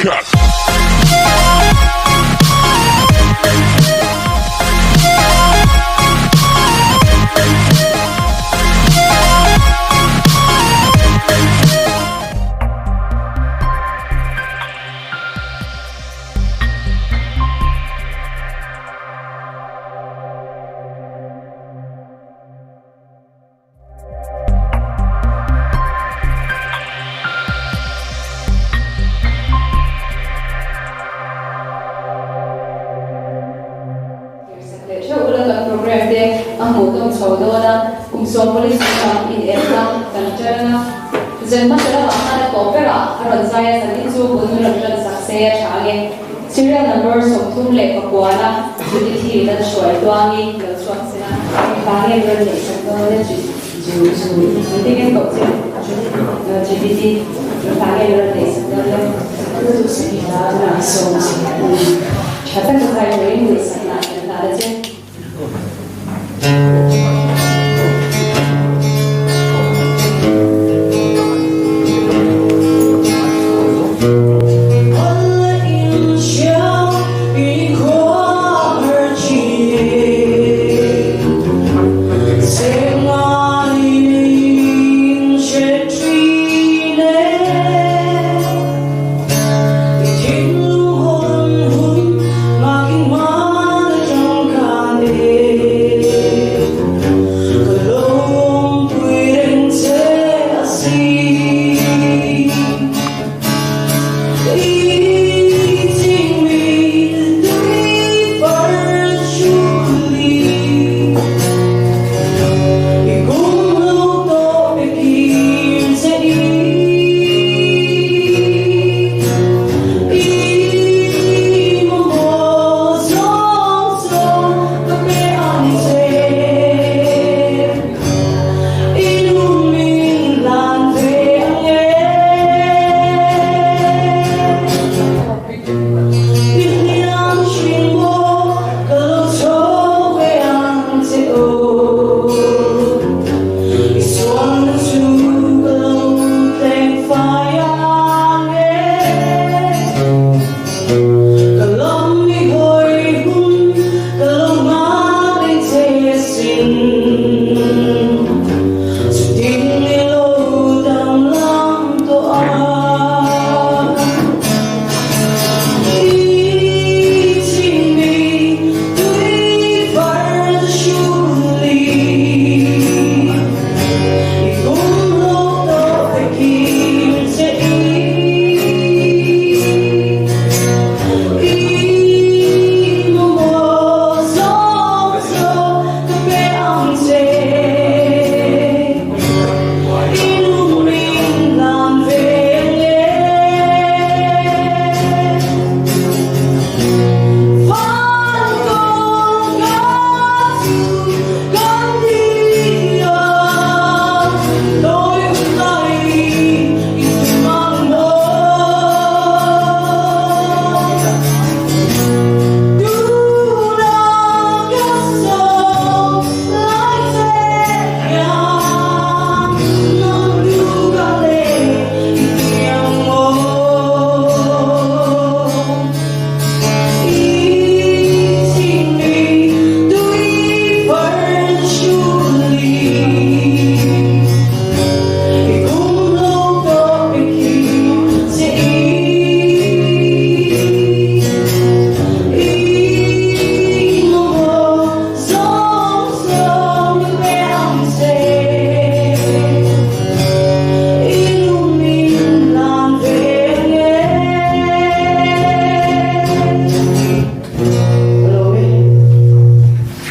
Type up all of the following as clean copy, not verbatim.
Cut. Sak leh theuh ula kan program te a hmuh tawn chho dawn a, kum 40 chhungah in enna kan tan a, zan hmasa lamah khan a tawp berah a rawn zai a, zanin chu bul min rawn tan sak se a tha ange. Serial number 39 a Judith hi lan hruai tuangi lo chhuak se la, engvang nge min rawn neih sak dawn le Ju Ju Ju engtin nge koh che Judith i engvang nge min rawn neih sak dawn le. Tha taka zai turin duhsakna kan hlan a che.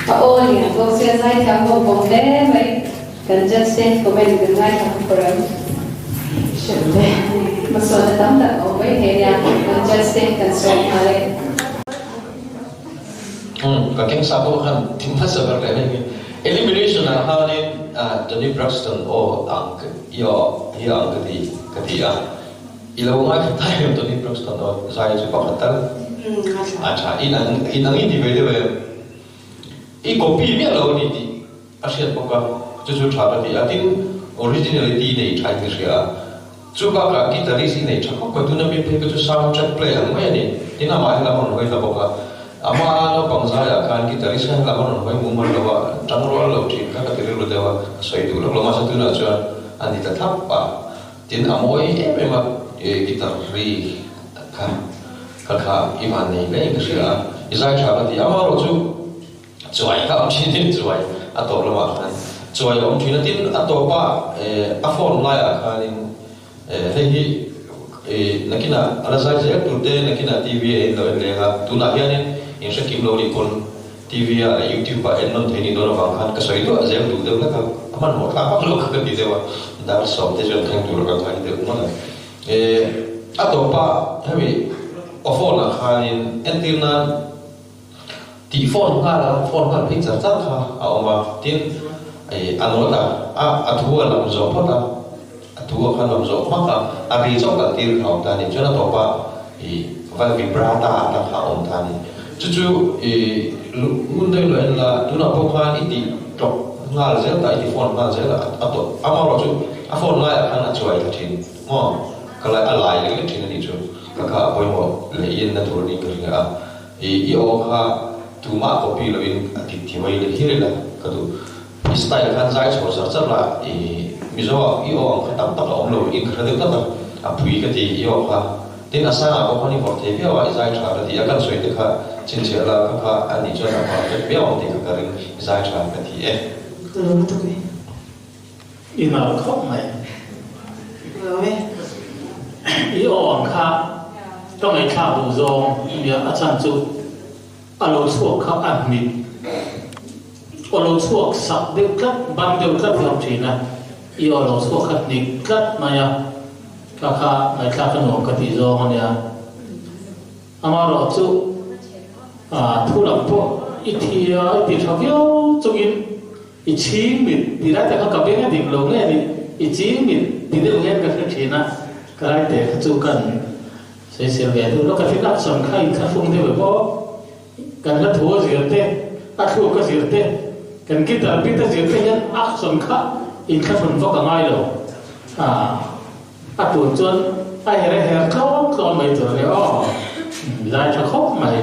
A aw lian bawk sia zaithiam bawk bawk hle mai. Kan judge te comment kan ngaithla khawp reng. Hriat hmasawnna tam tak a awm mai thei nia kan judge te kan sawm nghal e. Umm ka keng sa pawh khan thing hmasa ber leh hei hi elimination ah khanin Toni Braxton aw ang i aw hi ang ka ti ka ti a i lo ngaithla thai em Toni Braxton aw zai chu pakhat tal a tha in ang in ang i ti ve deuh em i copy miah lo a ni tih a hriat bawk a chu chu tha ka ti a tin originality nei tha in ka hria a. Chu bakah guitarist i nei tha khawp mai, tuna mi phei kha chu sound track play ang mai a ni. Tin amah helam a rawn hawi ta bawk a, ama naupang zaiah khan guitarist kha helam a rawn hawi mumal lo a, tang rual lo thin kha ka ti rilru deuh a, ka sawi duh lawk lo. Mahse tunah chuan a ni ta thlap a, tin a mawi em em a guitar ri kha kha kha i van nei hle in ka hria a, i zai tha ka ti. Amaherawh chu Chuai kha awm thin in chuai a tawp lamah khan chuai a awm thin a, tin a tawpa a phone laiah khanin hei hi nakinah a la zai zel tur te nakinah TV a en lo en leng a, tunah hianin in hre kim lo nih pawn TV ah leh YouTube ah en nawn thei nih dawn avang khan ka sawi duah zel duh deuh hlek a, a hmanhmawh thlak vak lo kha ka ti deuh a, dar sawm te chuan thleng tur ka ngai deuh ngawt a. A tawpa hemi a phone ah khanin entir nan. Tih phone nghal a, phone nghal phei char char kha a awm a, tin a nawt a, a a thu a lam zawh phawt a, a thu a khan lam zawh hmak a, a ri chauh kal tir kha a awm ta a ni, chuan a tawp a ih vai vibrata a tak kha a awm ta a ni, chu chu ih ngun deuh lo en la, tunah pawh khan i tih tlawk nghal zel ta, i ti phone nghal zel a, a tawp amaherawh chu a phone laiah khan a chuai thla thin maw, ka lai a lai lek lek thin a nih chu, ka kha a pawimawh leh i enna tur a ni ka hria a. I i aw kha tumah copy loin a dik ti mai leh hir ila ka duh. I style khan zai chho char char la i Mizo ah i aw ang kha tam tak a awm lo in ka hre deuh tlat a, a pui ka ti i aw kha. Tin a sangah pawh khan i vawrh thei viau a i zai tha ka ti a, kan sawi te kha chhinchhiah la ka kha a nih chuan a perfect viau ang tih kha ka ring i zai tha ka ti e. Ka lo lutuk e. I nal khawp mai. Lo e. I aw ang kha ka ngaihthlak duh zawng nia a chhan chu a lo chhuak kha a hnit aw lo chhuak sak deuh tlat ban deuh tlat hlauh thin a i aw lo chhuak kha hnit tlat mai a kha kha ngaihthlak a nuam ka tih zawng ania. Amaherawh chu thu lam pawh i thia i ti tha viau chungin i chhing mit ti lai te kha ka beng a dik lo nge ni i ching mit ti deuh hian ka hre thin a, ka lai te kha chu kan sawisel ve deuh lawk a thil action kha in thlahrung deuh e bawk kan hla thu a zir te a thluk a zir te kan guitar bit a zir te hian action kha in thlahrun vak a ngai lo A tun chuan a her a her tlawm tlawm mai tur a ni aw. Zai tha khawp mai.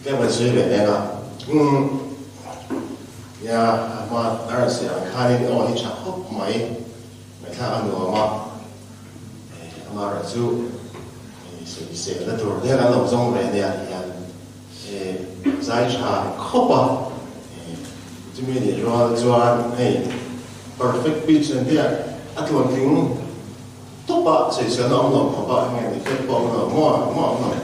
Tlem kan sawi ve nen a, umm nia a hma a rawn sawi ang khanin aw hi tha khawp mai, ngaihthlak a nuam a, amaherawh chu sawisel na tur te kan lo zawng ve nia ti hian. Zai tha khawp a, chumi nih rual chuan hei perfect pitch an tia a tluantling tawp a, sawiselna awm lo khawp a, enge ni fek pawh awm lo maw maw awm lo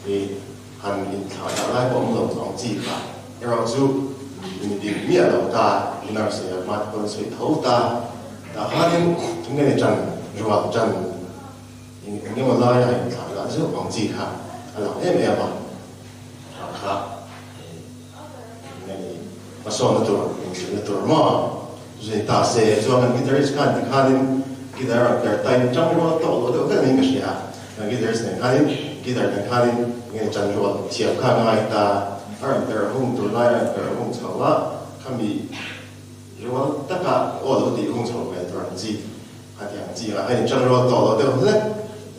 i han inthlah dah lai pawh awm lo ang chi kha erawh chu in dik miah lo ta nurse leh hma te pawn sawi tho ta tah khanin enge ni ṭan rual ṭan Eng engemaw laia inthlah lah zeuh ang chi kha a lang em em a, thah kha eng nge ni hmasawnna tur, inhrilhna tur maw zui ta se chuan kan guitarist khan tikhanin guitar a rawn perh ta in ṭang rual tawh lo deuh vek niin ka hria a, kan guitarist nen khanin guitar nen khanin eng nge ni ṭan rual thiam kha a ngai ta, a rawn perh hung tur lai a rawn perh hung chho a, khami rual taka aw lo tih hung chho ve tur ang chi. Khatiang chiah a inṭan rual tawh lo deuh hlek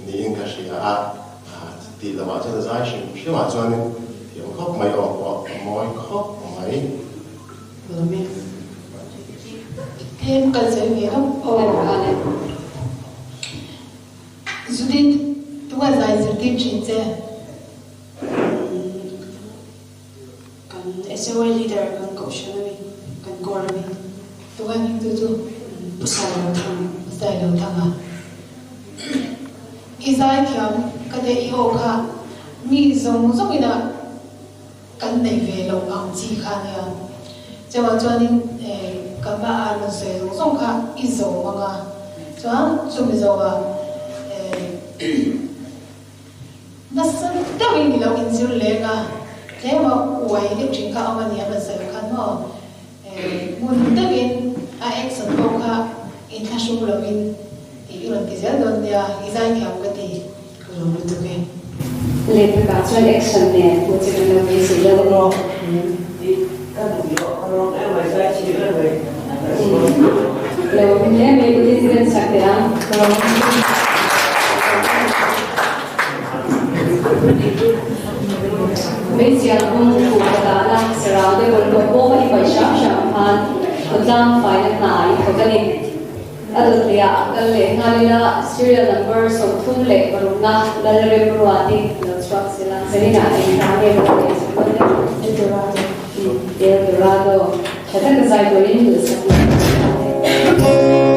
niin ka hria a, tih lamah chuan a zai hrim hrimah chuanin thiam khawp mai aw pawh a mawi khawp mai. Lawmi. Tlem kal zel ve lawk aw. Judith, tunga zai zirtir thin che? Kan SOA leader kan kohhran a ni, kan core a ni. Tungai hming chu chu Pu Sailo Thang. Pu Sailo Thang a. I zaithiam ka te i aw kha mi zawng zawng ina kan neih ve loh ang chi kha nia. Chuvang chuanin ka hma a rawn sawi zawng zawng kha i zawm ang a, chuan chumi zawngah Nasa deuhin i lo inzir leng a, tlema uai deuh thin kha awm a ni a rawn sawi khan maw? Ngun deuhin a action pawh kha inthlahrung lovin i rawn ti zel dawn nia, i zaithiam ka ti ka lawm lutuk e. Lehkha ah chuan action nen hmuh che kan lo beisei dawn a ni. Ka duh leh. Lo hle mai kutin kan sak teh ang. Meizial hung khuh ka dahna sarau te bawlhhlawh pawh i paih hram hram khan khawtlang faina hna i thawk a ni. A dawtliah a kal leh nghal ila serial number 36na Lalremruati lo chhuak sela. Zaninah eng hla nge maw tih chu dawn e. Eldorado. Eldorado. Tha taka zai turin duhsakna ka hre ta e.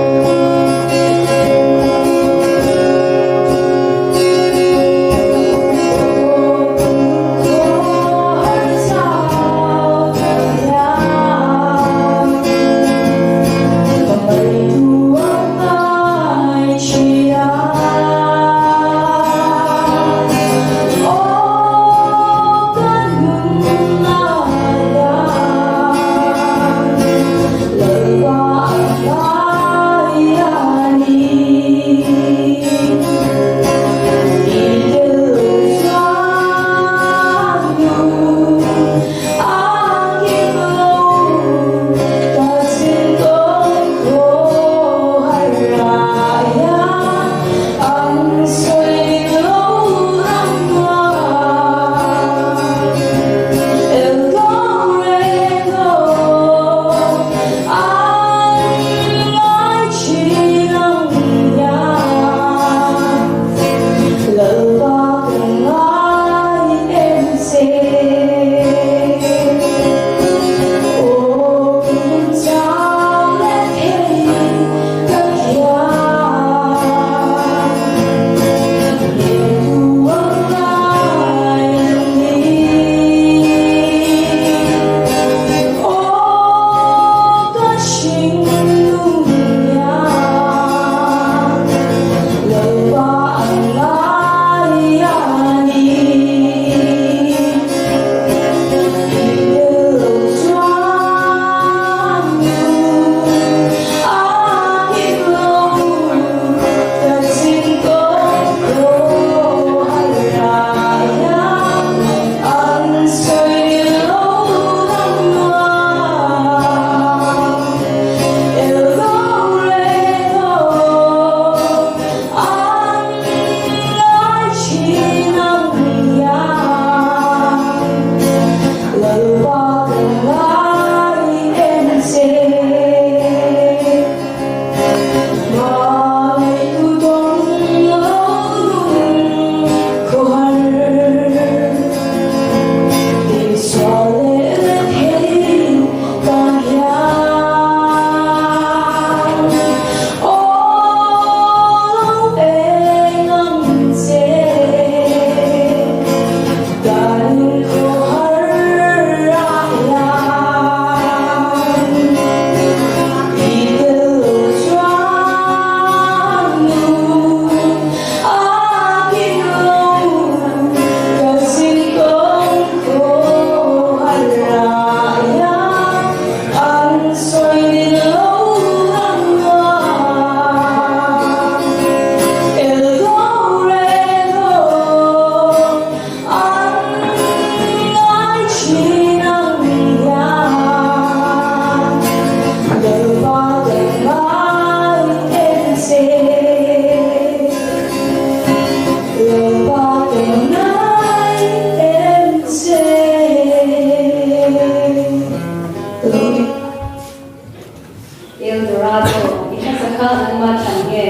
Eldorado, i hmasa kha nangmah thlan nge?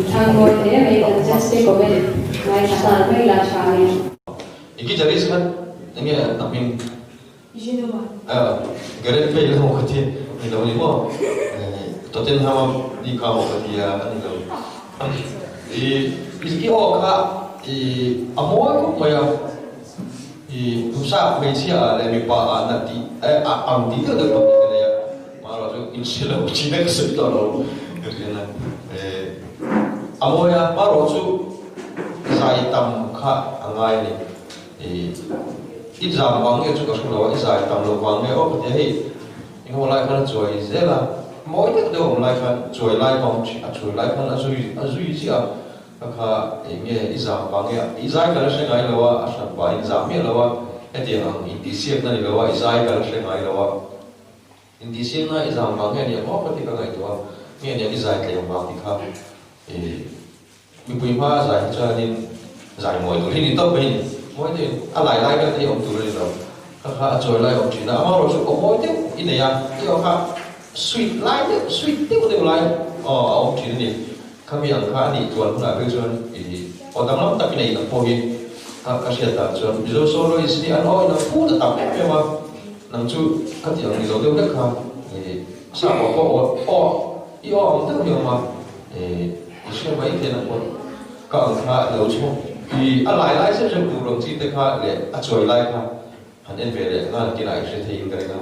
Thlang mawi hle mai kan just te comment ngaithla nghal mai la tha nge. I guitarist kha enge a hming? Ginoa. Gareth Bale ho kha thi ni lo ni maw? Tottenham a ni kha maw ka tia a ni lo. I i aw kha i a mawi khawp mai a. I hmsa hmeichhia ah leh mipa ah na tih eh ah ang tih deuh deuh pahnih ka nei a, marawh chu inhre lo chin a ka sawi tawh lo ka ri a eh a mawi a, marawh chu zai tam kha a ngai a ni, i i zam vang nge chu ka hre lo a, i zai tam loh vang nge aw ka ti a hei engemaw lai khan a chuai zel a, mawi deuh deuh awm lai khan chuai lai kha a awm thin a, chuai lai khan a zui a zui chiah a. Ka kha eng nge i zam vang nge i zai ka la hre ngai lo a, a hran pa in zam miah lo a. Hetiang ang intihsiakna ni lo a, i zai ka la hre ngai lo a. Intihsiakna i zam vang nge nia maw ka ti ka ngaihtuah a, nge nia i zai tlem vang ti kha i mipui hma a zai hi chuanin zai mawi tur hi ni tawp mai ni. Mawi deuhin a lai lai vel te hi awm tur a ni lo. Kha kha a chawi lai awm thin a, amaherawhchu aw mawi deuh i nei a, i aw kha sweet lai deuh, sweet deuh deuh lai aw a awm thin a ni. Khami ang kha a nih chuan hunah phei chuan i aw danglam tak i nei ang pawh hi ka ka hriat dan chuan Mizo soloist hi an aw in ang phut a tam em em a, nang chu ka tih ang ni lo deuh hlek kha i sap aw pawh aw aw i aw ang deuh hi a awm a, i i hria mai thei nang pawh ka ang kha lo chhawk i a lai lai zeuh zeuh tur ang chi te kha leh a chuai lai kha han en ve leh nghal kinah i hre thei in ka ring a.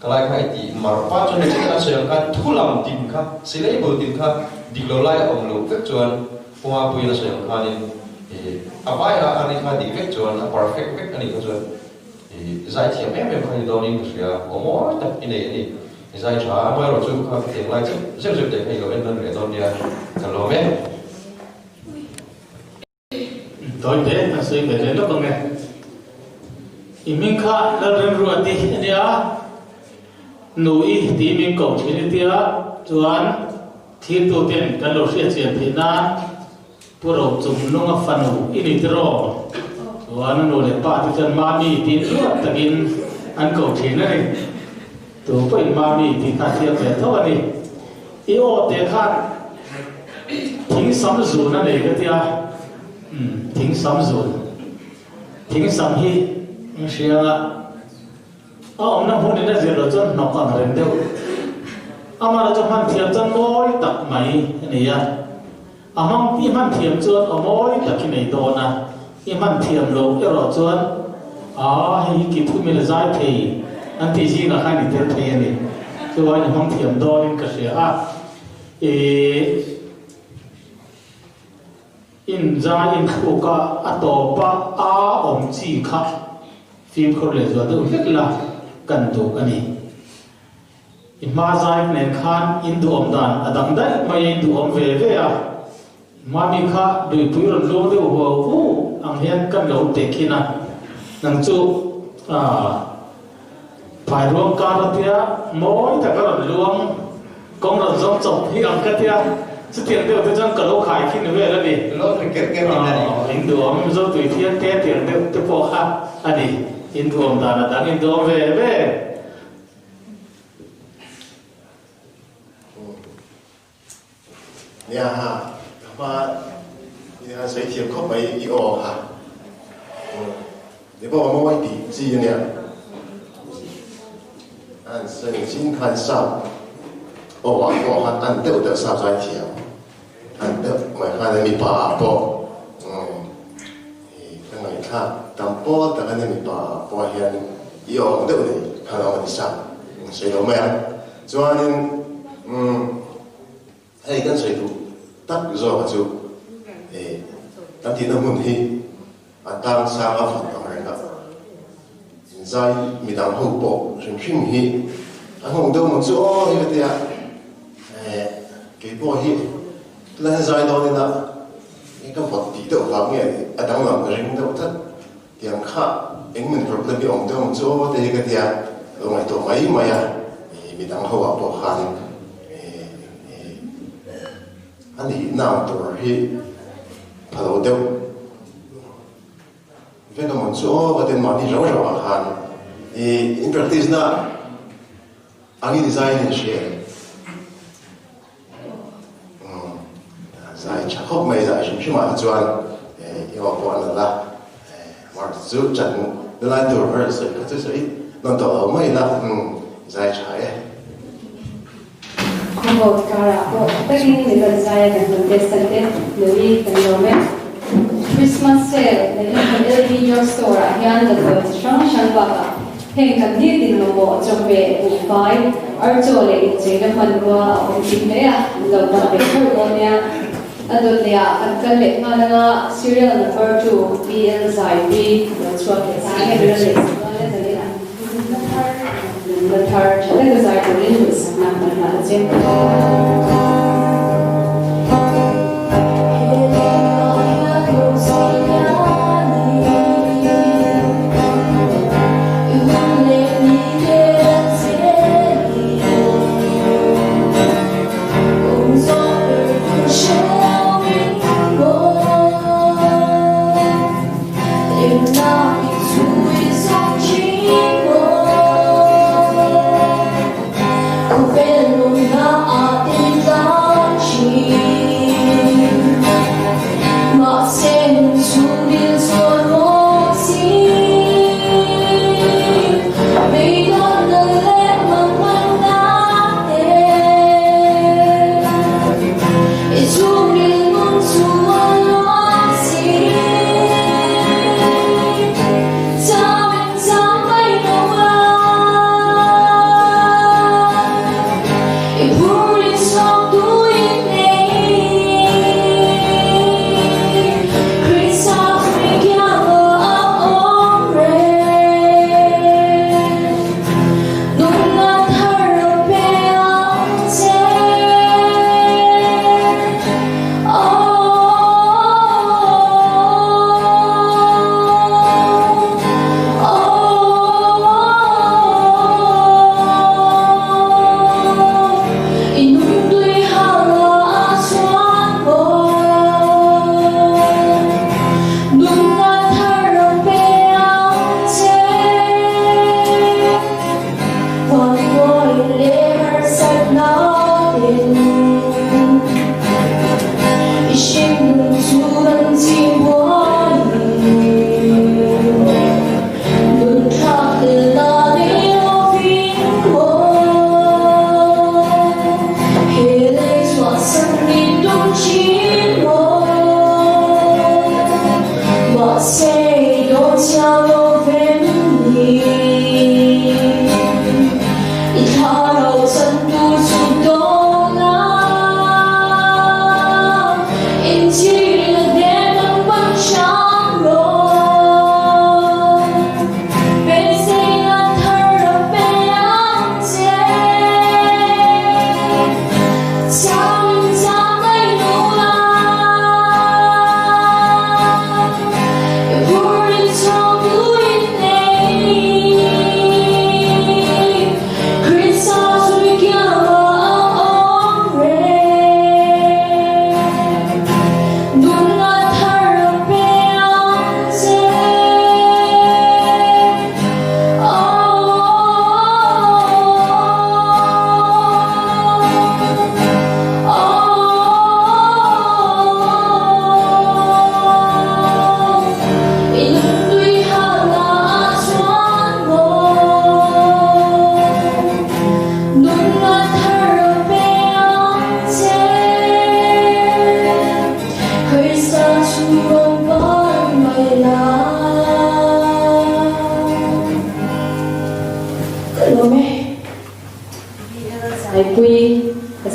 Ka lai kha i tih mar pa chuan hei chitin a sawi ang khan thu lam tin kha syllable tin kha dik lo lai a awm loh vek chuan Puma puiin a sawi ang khanin ih a vai a a ri kha dik vek chuan a perfect vek a nih kha chuan ih zai thiam em em kha ni dawnin ka hria aw mawi tak i nei a ni i zai tha a amaherawhchu kha ka tiang lai zeuh zeuh zeuh te kha i lo en nawn leh dawn nia ka lawm e. Tawi te kan sawi ve leh lawk ang e. I hming kha Lalremruati a nia, Nui tih min ko thin i tia, chuan thirtu ten kan lo hriat chian theih nan Pu Rochung Nunga fanu i ni tiraw? Chuan a nu leh pa te chuan Mami tiin ruat takin an ko thin a ni. Tu pawhin Mami tih kha a thiam ve tho a ni. I aw te khan thing sam zun a nei ka tia, umm thing sam zun, thing sam hi an hria a, a awmna hmun in a zir loh chuan hnawk ang reng deuh, amah chu hman thiam chuan mawi tak mai a ni a, a hmang i hman thiam chuan aw mawi tak i nei dawn a, i hman thiam loh erawh chuan aa hei hi ki thum in a zai thei an tih zingah khan i tel thei a ni, chuan i hmang thiam dawnin ka hria a. I inzai inthluk a, a tawp a a awm chi kha fimkhur leh zual deuh hlek la kan duh a ni. I hma zai nen khan in duhawm dan a dang daih mai a, in duhawm ve ve a. Mami kha duipui rawn luang deuh huau hu ang hian kan lo tehkhin a, nang chu phai ruang kar a tia mawi taka rawn luang kawng rawn zawng chawp hi ang ka tia, chutiang deuh te chuan ka lo khai khin vel a ni. Lo ri ker ker in a ni. In duhawm Zotui thian te tiang deuh te pawh kha a ni, in duhawm dan a dang in duhawm ve ve. Nia ha, ka hma i han sawi thiam khawp mai i aw kha. Ni pawh a mawi tih chi a nia. An sawi chin khan sap aw ah pawh khan an deuh deuh sap zai thiam. An deuh mai khan a mipa ah pawh ka ngaihthlak tam pawl tak a nia mipa ah pawh hian i aw ang deuh nei khan a awm a ni sap. Sawi lo mai ang. Chuanin umm hei kan sawi duh tak zawk a chu eh kan tihna hmun hi a tang sang a vut ang reng a, inzai midang ho pawh hrim hrim hi a nghawng deuh maw chu aw hi ka tia eh kei pawh hi la zai dawn ina ka vawt tih deuh vang nge a danglam ka ring deuh tlat. Tiang kha eng min problem hi awm deuh ang chu aw te hi ka tia, lo ngaihtuah mai mai a, midang ho ah pawh khan a nihna ang tur hi pha lo deuh vek a mawn chu aw ka tia mahni rau rau ah khan in practice na angin zai in hria em? Zai tha khawp mai zai hrim hrim ah hi chuan i aw pawh a nalh a, mark chu chan na lai tur her sawi kha chu sawi nawn tawh lo mai ila zai tha e. Khawbawt karah pawh takin min rawn zai a kan contestant te Nui kan lawm e. Christmas sale neih LV Your Store ah hian damdawi chi hrang hrang bakah Heng kan nitin mamawh chawhmeh, buhfai, archaw leh incheina hmanrua a awm tih hle a, an lo pan ve theuh dawn nia. A dawt leh ah kan kal leh nghal anga serial number two PL Zaipi lo chhuak leh si nge ber a leh si dawn e zanin an nunna thar nunna thar tha taka zai turin duhsakna kan hlan a che.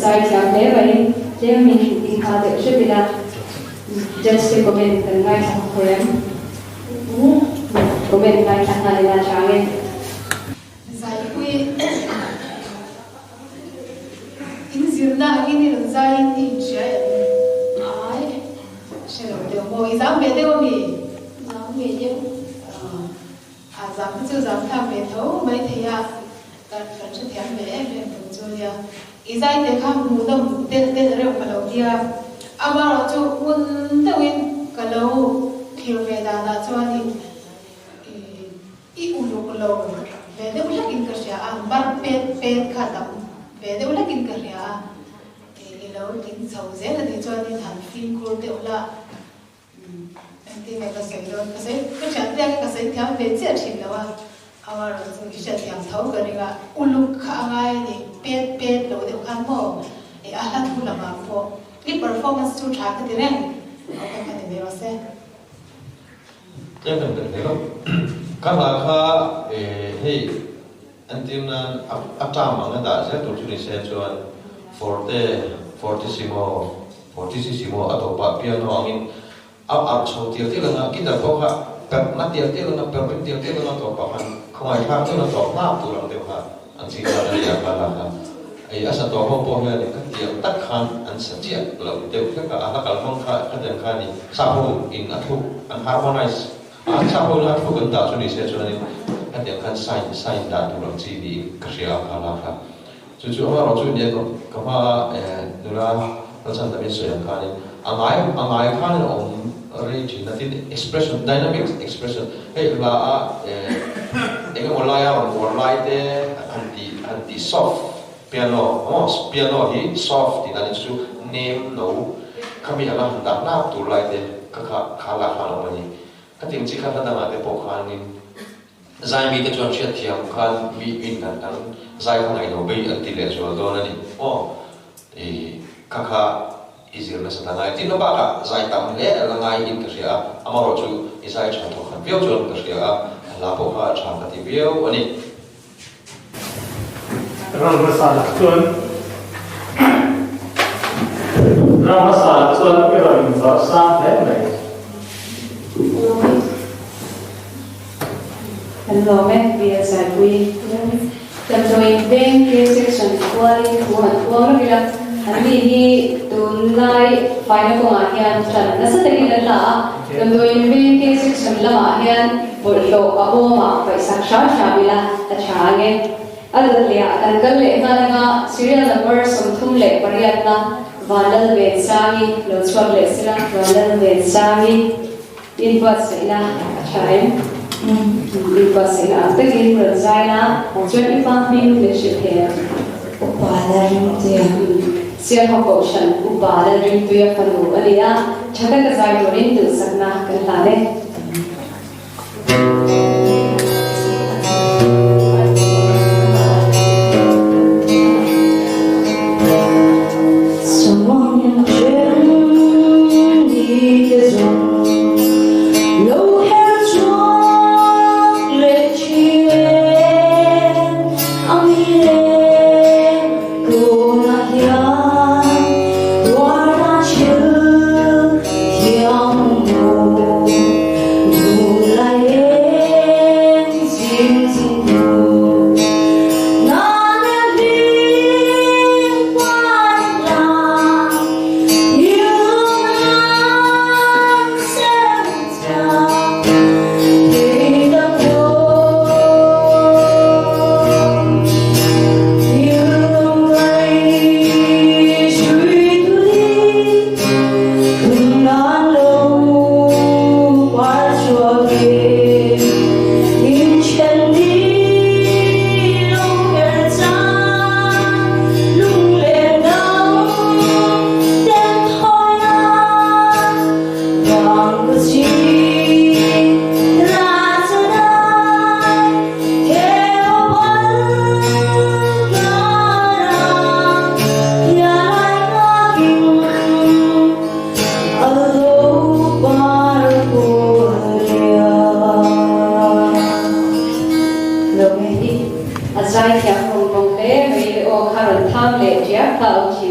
Zai thiam hle mai, tlem min inghah deuh hrep ila judge te comment kan ngaithla khawp em? Comment ngaithla nghal ila chang e. Zaipui in zirna angin i rawn zai in i inhria em? Ai, hre lo deuh maw? I zam ve deuh ami? Zam ve deuh. A zam te chu zam thlak ve tho mai thei a, kan kan hrethiam ve em em tho chu nia. I zai te kha hmuhnawm delh delh reuh ka lo tia, amaherawhchu ngun deuhin ka lo thlir ve danah chuanin i uluk lo ve deuh hlakin ka hria a, bar pet pet kha tam ve deuh hlakin ka hria a, i lo tling chho zel a nih chuanin han fimkhur deuh la. Engtin nge ka sawi dawn? Ka sawi, ka thian te angin ka sawi thiam ve chiah thin lo a, ama erawh chu i hriat thiam tho ka ring a, uluk kha a ngai a ni, pet pet lo deuh khan maw i a hla thu lamah pawh i performance chu tha ka ti reng, ok ka ti mai rawh se. Tlem kan belh hle lo. Ka hla kha hei entir nan a term ang a dah zel tur chu ni se chuan forte, fortissimo, Fortissimo a tawpah piano angin a arh chho tial tial anga, guitar pawh kha perh na tial tial anga, perh rim tial tial anga tawpah khan khawngaih thlak chuan a tawp nghak tur ang deuh kha an ching dan a ni a, kha la kha ei a sa tawh ho pawh hian ka tiang tak khan an sa chiah lo deuh hlek a, a hla kal hmang kha ka tiang kha a ni, sap ho in a thluk an harmonize a, sap ho in a thluk an dah chu ni se chuanin ka tiang khan sign sign dah tur ang chi niin ka hria a kha la kha. Chu chu amaherawh chu nia ka hma nula Lalchhan Damin sawi ang khanin a ngai a ngai khanin a awm rei thin a tin expression dynamic expression hei hla a eng emaw laia rawn uar lai te han tih han tih soft piano maw piano hi soft tih dan chu nem no khami anga han dah hlak tur lai te kha kha kha lah khan a awm a ni khatiang chi kha hla dangah te pawh khanin Zai mite chuan hriatthiam khan mi min dan dang zai kha ngaihno bei an ti leh zual dawn a ni maw? I kha kha i zir nasa ta ngai. Tin, bakah zai tam hle a la ngai in ka hria a, amaherawh chu i zai tha thawk khat viau chuan ka hria a, a hla pawh kha a tha ka ti viau a ni. Ram hmasa lah chuan Ram hmasa lah chuan i rawn inzawrh sang hle mai. Kan lawm e, Pi Saipui. Damdawiin veng K section kualin thu han puang rawk ila, anni hi tunlai faina kawngah hian ṭan nasa takin an la a, damdawiin veng K section lamah hian bawlhhlawh a bawmah paihsak hram hram ila a ṭha ang e. A dawt lehah kan kal leh nghal anga serial number 38 na Vanlalvensangi lo chhuak leh sela, Vanlalvensangi. Inbuatsaihna a tha em? Inbuatsaihna ang takin rawn zai la, chuan i pa hming min hrilh thei ang. Upa Lalringtuia. Sialhaw Kohhran Upa Lalringtuia fanu a ni a, tha taka zai turin duhsakna kan hlan e.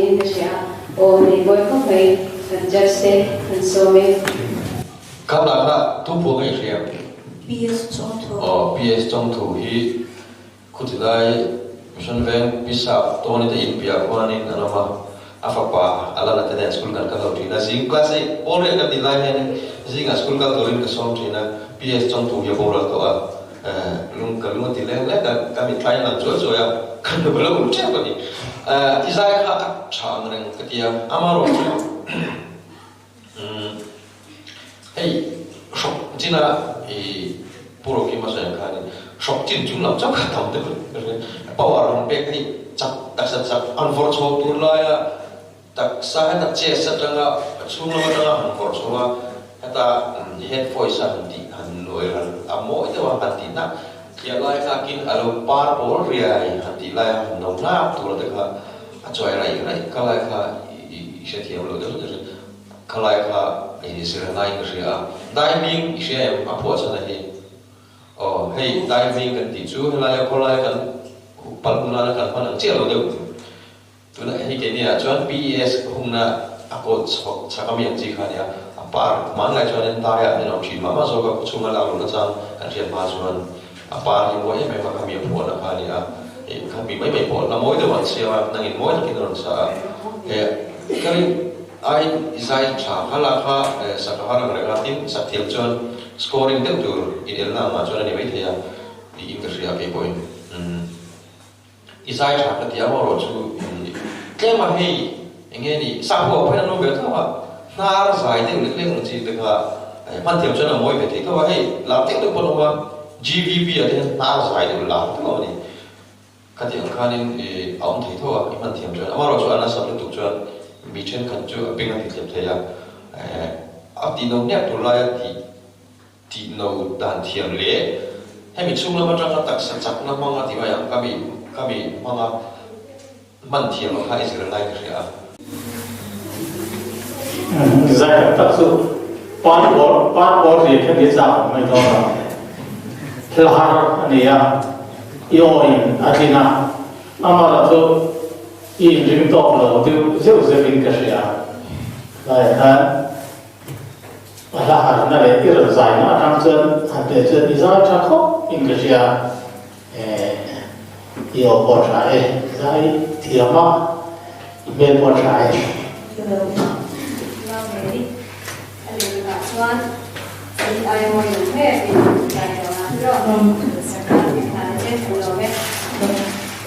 niin ka hria a, aw nei mawi khawp mai, kan judge te kan sawm e. Ka lakah tu pawh ka inhria. PS Chawngthu. Aw, PS Chawngthu hi Khutilai Mission Veng Pisap Tony te in piah khuanin an awm a, a fapa Alana te nen school kan kal ho thin a, zing class eight pawl riah kan tih lai hianin zingah school kal turin ka sawm thin a, PS Chawngthu hi a boral tawh a, lung ka lung a ti leng lek a, ka mitthla in lang chuai chuai a, ka hnuk a lo ul tep a ni. I zai kha a tha ang reng ka ti a, amaherawhchu Hei hrawk chin a i Pu Rokima sawi ang khanin hrawk chin chung lam chauh kha tam deuh power han pek hei chak taksa chak an vawrh chho tur laia taksa heta chest atanga a chhung lam atanga han vawrh chho a heta head voice a han tih han nuai ral a mawi deuh a han tih nak tliah lai khakin a lo par pawl riai han tih laia han no hlak tur te kha A chuai raih raih ka lai kha i hrethiam lo deuh deuh ka lai kha i zir ngaiin ka hria a, diving i hria em a phuah chhan a hi aw hei diving kan tih chu helaia khawlaia kan pal hun nana kan hman ang chiah lo deuh tunah hei keini ah chuan PES hungna a kawt chhawk chhak ami ang chi kha a nia a par hmanlai chuanin daiah an inawm thin mah mah zawk a khawchhunga lak lohna chang kan hriat hma chuan A par hi mawi em em a, khami a phuahna kha a ni a, ih khami mai mai pawh la mawi deuh an siam a, nangin mawi takin a rawn sa a, he ka rin ai i zai tha kha la kha sak a har ang reng a, tin sak thiam chuan scoring deuh tur inelna angah chuan a ni maithei a tiin ka hria kei pawhin umm. I zai tha ka ti a maw rawh chu tlem a hei enge ni sahua pawhin an awm ve tho a hnar zai deuh lek lek ang chi te kha hman thiam chuan a mawi ve thei tho a hei lar deuh deuh pawh an awm a GVP ah te hian hnar zai deuh lar deuh a ni khati ang khanin i a awm thei tho a i hman thiam chuan amaherawh chu a nasat lutuk chuan mi thenkhat chu a beng a ti thlep thei a a tih no hniak tur laia tih Tih no dan thiam leh hemi chhung lam atanga taksa chakna hmanga ti mai ang ka mi ka mi hmanga hman thiam ang kha i zir lai ka hria a. Zai tak tak chu pan bawr pan bawr ri kha ni chak awm mai dawn a, thil har a ni a, i aw in a tlin a, amah chu i inring tawk lo deuh zeuh zeuh in ka hria laiah khan. A hla harna leh i rawn zaina atang chuan han teh chuan i zai tha khawp in ka hria eh i aw pawh tha e, zai thiam a, i hmel pawh tha e. Love Mary a lehkha chuan in ai mawi lo hle in zai dawn a sarkar hi hna te kan lawm e.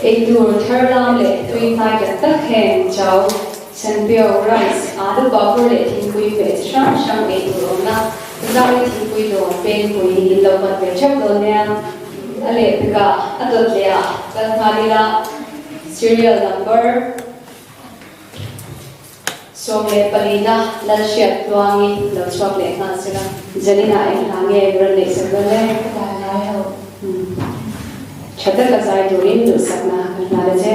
Eitur thar lam leh tui hnai tak tak heng chau Sanpio, rice, alu papur leh thingpui hmeh chi hrang hrang ei tur awmna, zai thingpui dawr pengpui in lo pan ve theuh dawn nia. A lehpekah a dawt leh ah kal nghal ila serial number 14 na Lalhriat Tluangi lo chhuak leh nghal sela. Zaninah eng hla nge rawn neih sak dawn le? Ka dan lai ho. Tha taka zai turin duhsakna kan hlan a che.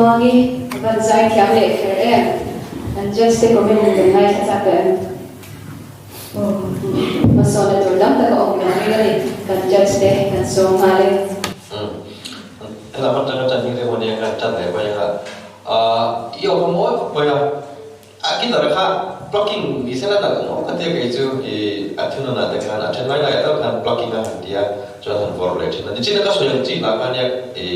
Hriattluangi a van zai thiam leh kher em? An judge te comment in kan ngaithla chak em? Hmasawnna tur tam tak a awm lo ring a ni, kan judge te kan sawm nghal e. Umm helam atanga tan hi emaw nia khan tan leh mai anga i awm a mawi khawp mai a, a guitar kha plucking ni sela nalh ngawt ka tia kei chu i a thunawn ah te khan a then lai lai ah tal khan plucking a han tia chuan han vawrh leh thin a, nichina ka sawi ang chi lah kha nia i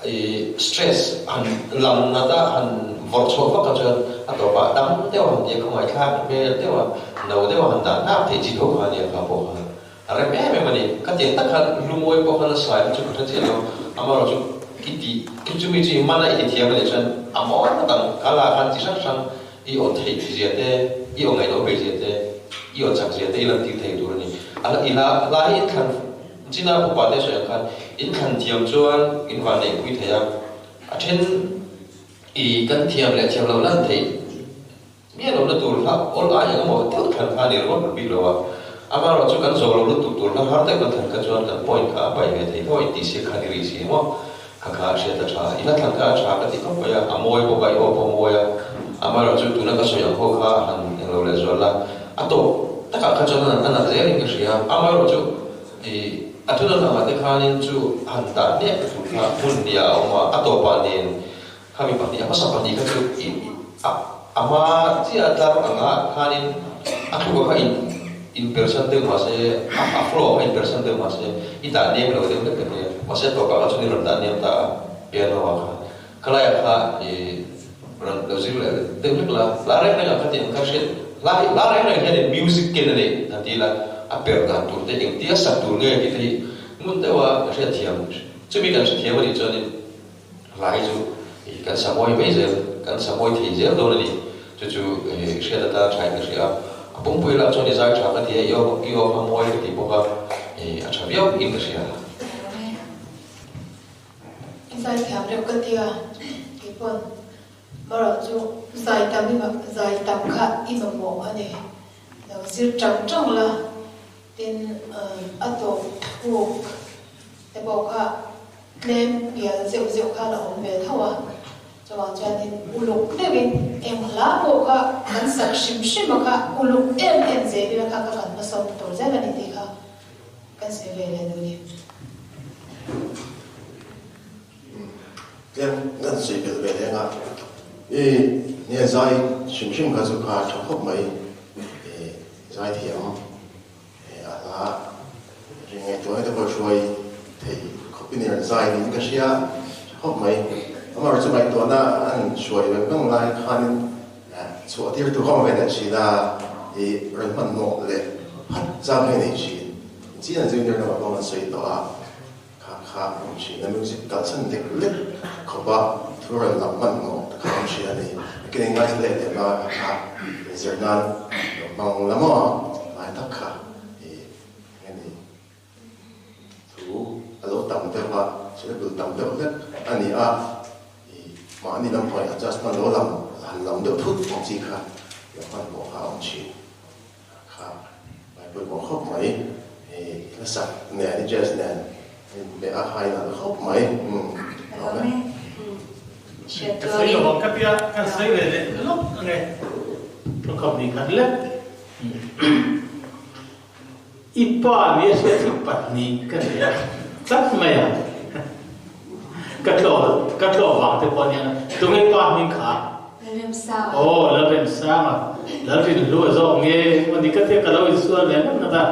I stress han lam nat a, han vawrh chhuah vak a chuan a tawpah dam deuh a han tia khawngaih thlak hmel deuh a, no deuh a han dah hnap theih chi tho kha a nia kha pawh kha a rem em em a ni. Khatiang tak khan lungawi pawh khan a sai chu ka hre chiah lo, amaherawh chu i tih khi chumi chu i man a i ti thiam a nih chuan a mawi ngawt ang, ka lah khan chi hrang hrang i aw theih zia te, i aw ngaihloh bei zia te, i aw chak zia te i lantir thei tur a ni. A i hla hla hi inthlan China upa te sawi ang khan in thlan thiam chuan in van neih pui thei a, a then i kan thiam leh thiam loh lan theih miah lohna tur hla awl ai eng emaw deuh thlan kha a ni ringawt bik lo a, amaherawh chu kan zawh loh lutuk tur hla har deuh kan thlan kha chuan kan point kha a pai ve thei tho a, intihsiak kha ni rih si emaw kha kha a hriat a tha, i hla thlan kha a tha ka ti khawp mai a, a mawi bawk a, i aw pawh a mawi a, amaherawh chu tuna ka sawi ang ho kha han englo leh zual la, a tawp takah kha chuan a nalh zelin ka hria, amaherawh chu. I a thunawn angah te khanin chu han dah hniak ka tur kha hmun nia a awm a, a tawpah nen khami pahnih a hmasa pahnih kha chu i a a hma chiah tlar angah khanin a thluka kha in in persan deuh mahse a a flow kha in persan deuh mahse i dah hniam lo deuh hlek ka nia mahse a tawpah kha chuan i rawn dah hniam ta a piano ah khan khalaiah kha i rawn lo zir leh deuh hlek la, hla reng reng ah khatiang kha hriat hla hi hla reng reng hian in music ken a nei han ti ila a per dan tur te engtia sak tur nge tih te hi ngun deuh a hriat thiam chumi kan hrethiam a nih chuan in hla hi chu ih kan sa mawi mai zel kan sa mawi thei zel dawn a ni chu chu ih hriat atan tha in ka hria a a pumpui lah chuan i zai tha ka ti a i aw i aw kha mawi ka ti bawk a ih a tha viau in ka hria. I zai thiam reuh ka tia kei pawn marawh chu zai tam i zai tam kha i mamawh a ni lo zir tang tang la tin a tawp thluk te pawh kha tlem pial zeuh zeuh khan a awm ve tho a chuvang chuanin uluk deuhin eng hla pawh kha kan sak hrim hrim a kha uluk em em zel ila kha ka kan hmasawm tur zel a ni tih kha Kan sawi ve leh duh ni. Tlem kan sawi belh ve leng a, i nia zai hrim hrim kha chu kha tha khawp mai, i zai thiam a hla ri ngaihtuahna te pawh hruai thei khawp in i rawn zai niin ka hria tha khawp mai. Amaherawhchu chu ngaihtuahna an hruai veng veng lai khanin Chhuah tir tur awm ve leh thin a, i rawn hmanhmawh leh phat chang hi a nei thin. Chian junior lamah pawh an sawi tawh a, kha kha a awm thin a, music kalsan lek lek khawpa thu rawn lam hmanhmawh ta kha a awm thin a ni. Ka in ngaithla leh leh a, kha kha inzir nan lo hmang la maw lai tak kha i nge ni. Thu a lo tam deuh a, syllable tam deuh hlek a ni a, i mahni lam pawhin adjustment lo lam han lam deuh thut ang chi kha lo hmanhmawh kha a awm thin kha ngai pawimawh khawp mai. I hlasak nen i jazz nen a inhmeh a kha a inalh khawp mai. Umm lawm e. Ka sawi lo ang ka tia, kan sawi ve leh lawk ang e, thawkham ni khat lek. I pa ni a hriat hi pahnih ka nei a, tlat mai a. Ka tlawh ka tlawh vang te pawh a nia. Tunge i pa hming kha? Lalremsanga. Aw, Lalremsanga. Lalrinhlua zawk nge maw ni ka tia ka lo insual ve ngat ngat a.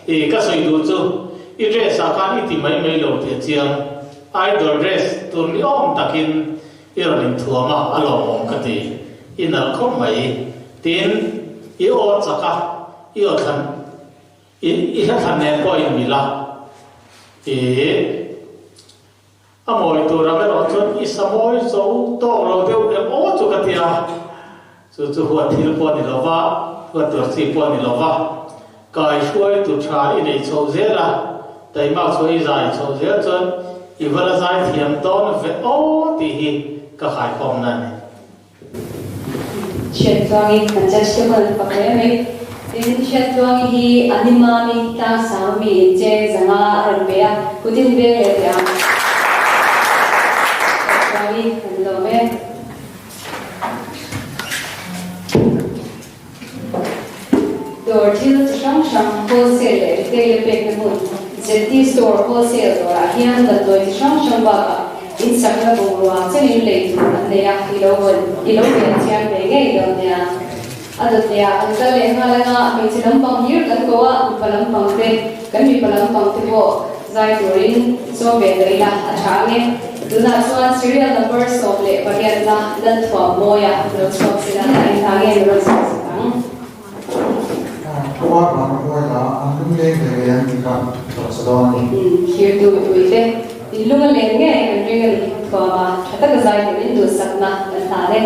I ka sawi duh chu i dress ah khan i ti mai mai lo tih a chiang. Idol dress tur ni awm takin i rawn inthuam a, a lawmawm ka ti. I nalh khawp mai. Tin, i aw chak a. I aw thlan i i hla thlan nen pawh in mil a, i a mawi tur ang erawh chuan i sa mawi zo tawk lo deuh em aw chu ka ti a, chu chu huat thil pawh a ni lo va, huat tur chi pawh a ni lo va, kai hruai tu tha i nei chhoh zel a, taimak chhuah i zai chhoh zel chuan i va la zai thiam dawn ve aw tih hi ka khaikhawmna a ni. Hriattluangi kan judge te pawn an fak hle mai. Tin, Hriattluangi hi a ni mami tlangsang mi in cheng zanga a rawn pe a, kut in veng leh teh ang. Dawr thil chi hrang hrang wholesale leh retail a pekna hmun ZT Store Wholesale dawrah hian damdawi chi hrang hrang bakah insakna bungrua chenin lei tur an nei a, i lo vawn i lo ven thiam ve ngei dawn nia. A dawtleah kan kal leh nghal anga hmeichhe lampang hlir kan ko a, mipa lampang te, kan mipa lampang te pawh zai turin sawm ve tawh ila a tha ang e. Tunah chuan serial number 18 na Lalthuam Mawia lo chhuak sela a inhla nge min rawn sawi sak ang. Khua vang a huai la, an lung leng ve ve an ti kha rawn sa dawn a ni. Thirtu mipui te in lung a len ngei kan ring a ni. Thuama tha taka zai turin duhsakna kan hlan e.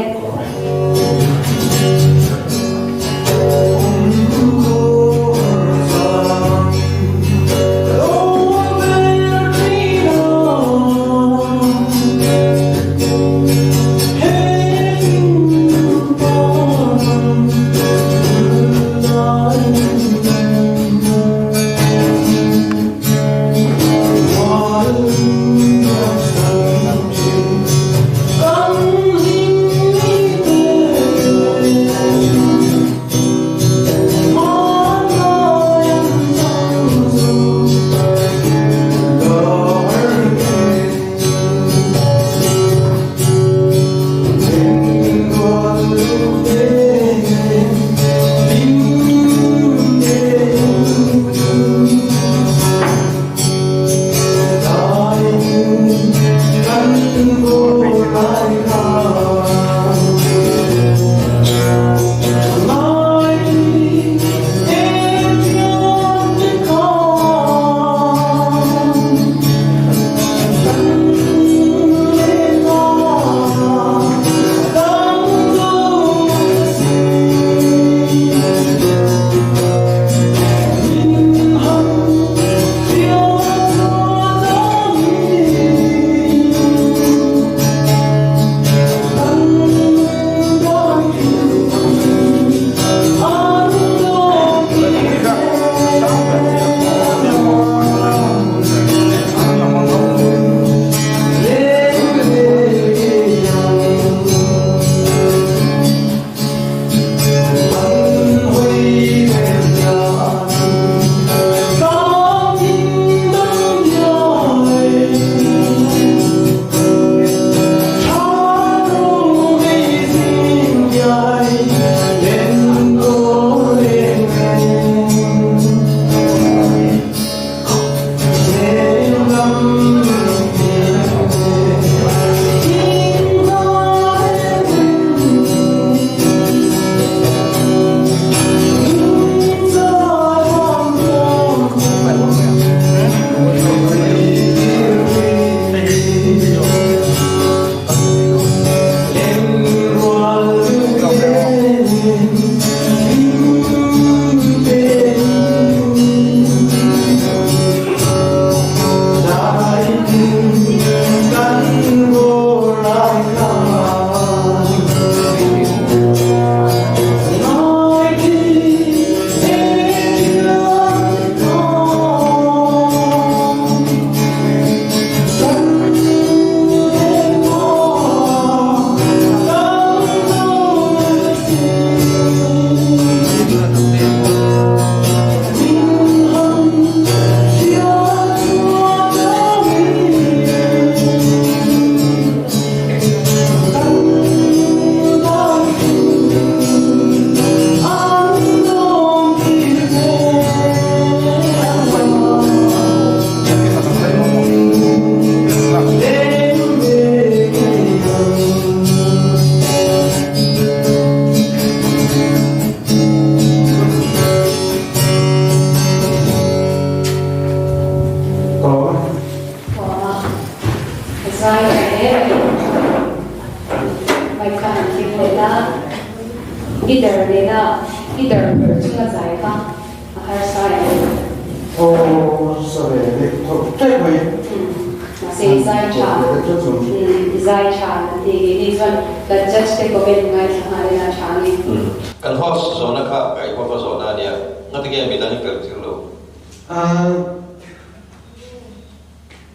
Kan host zawhna kha kaihhawpa zawhna a nia, ngatinge midang i pel tir lo?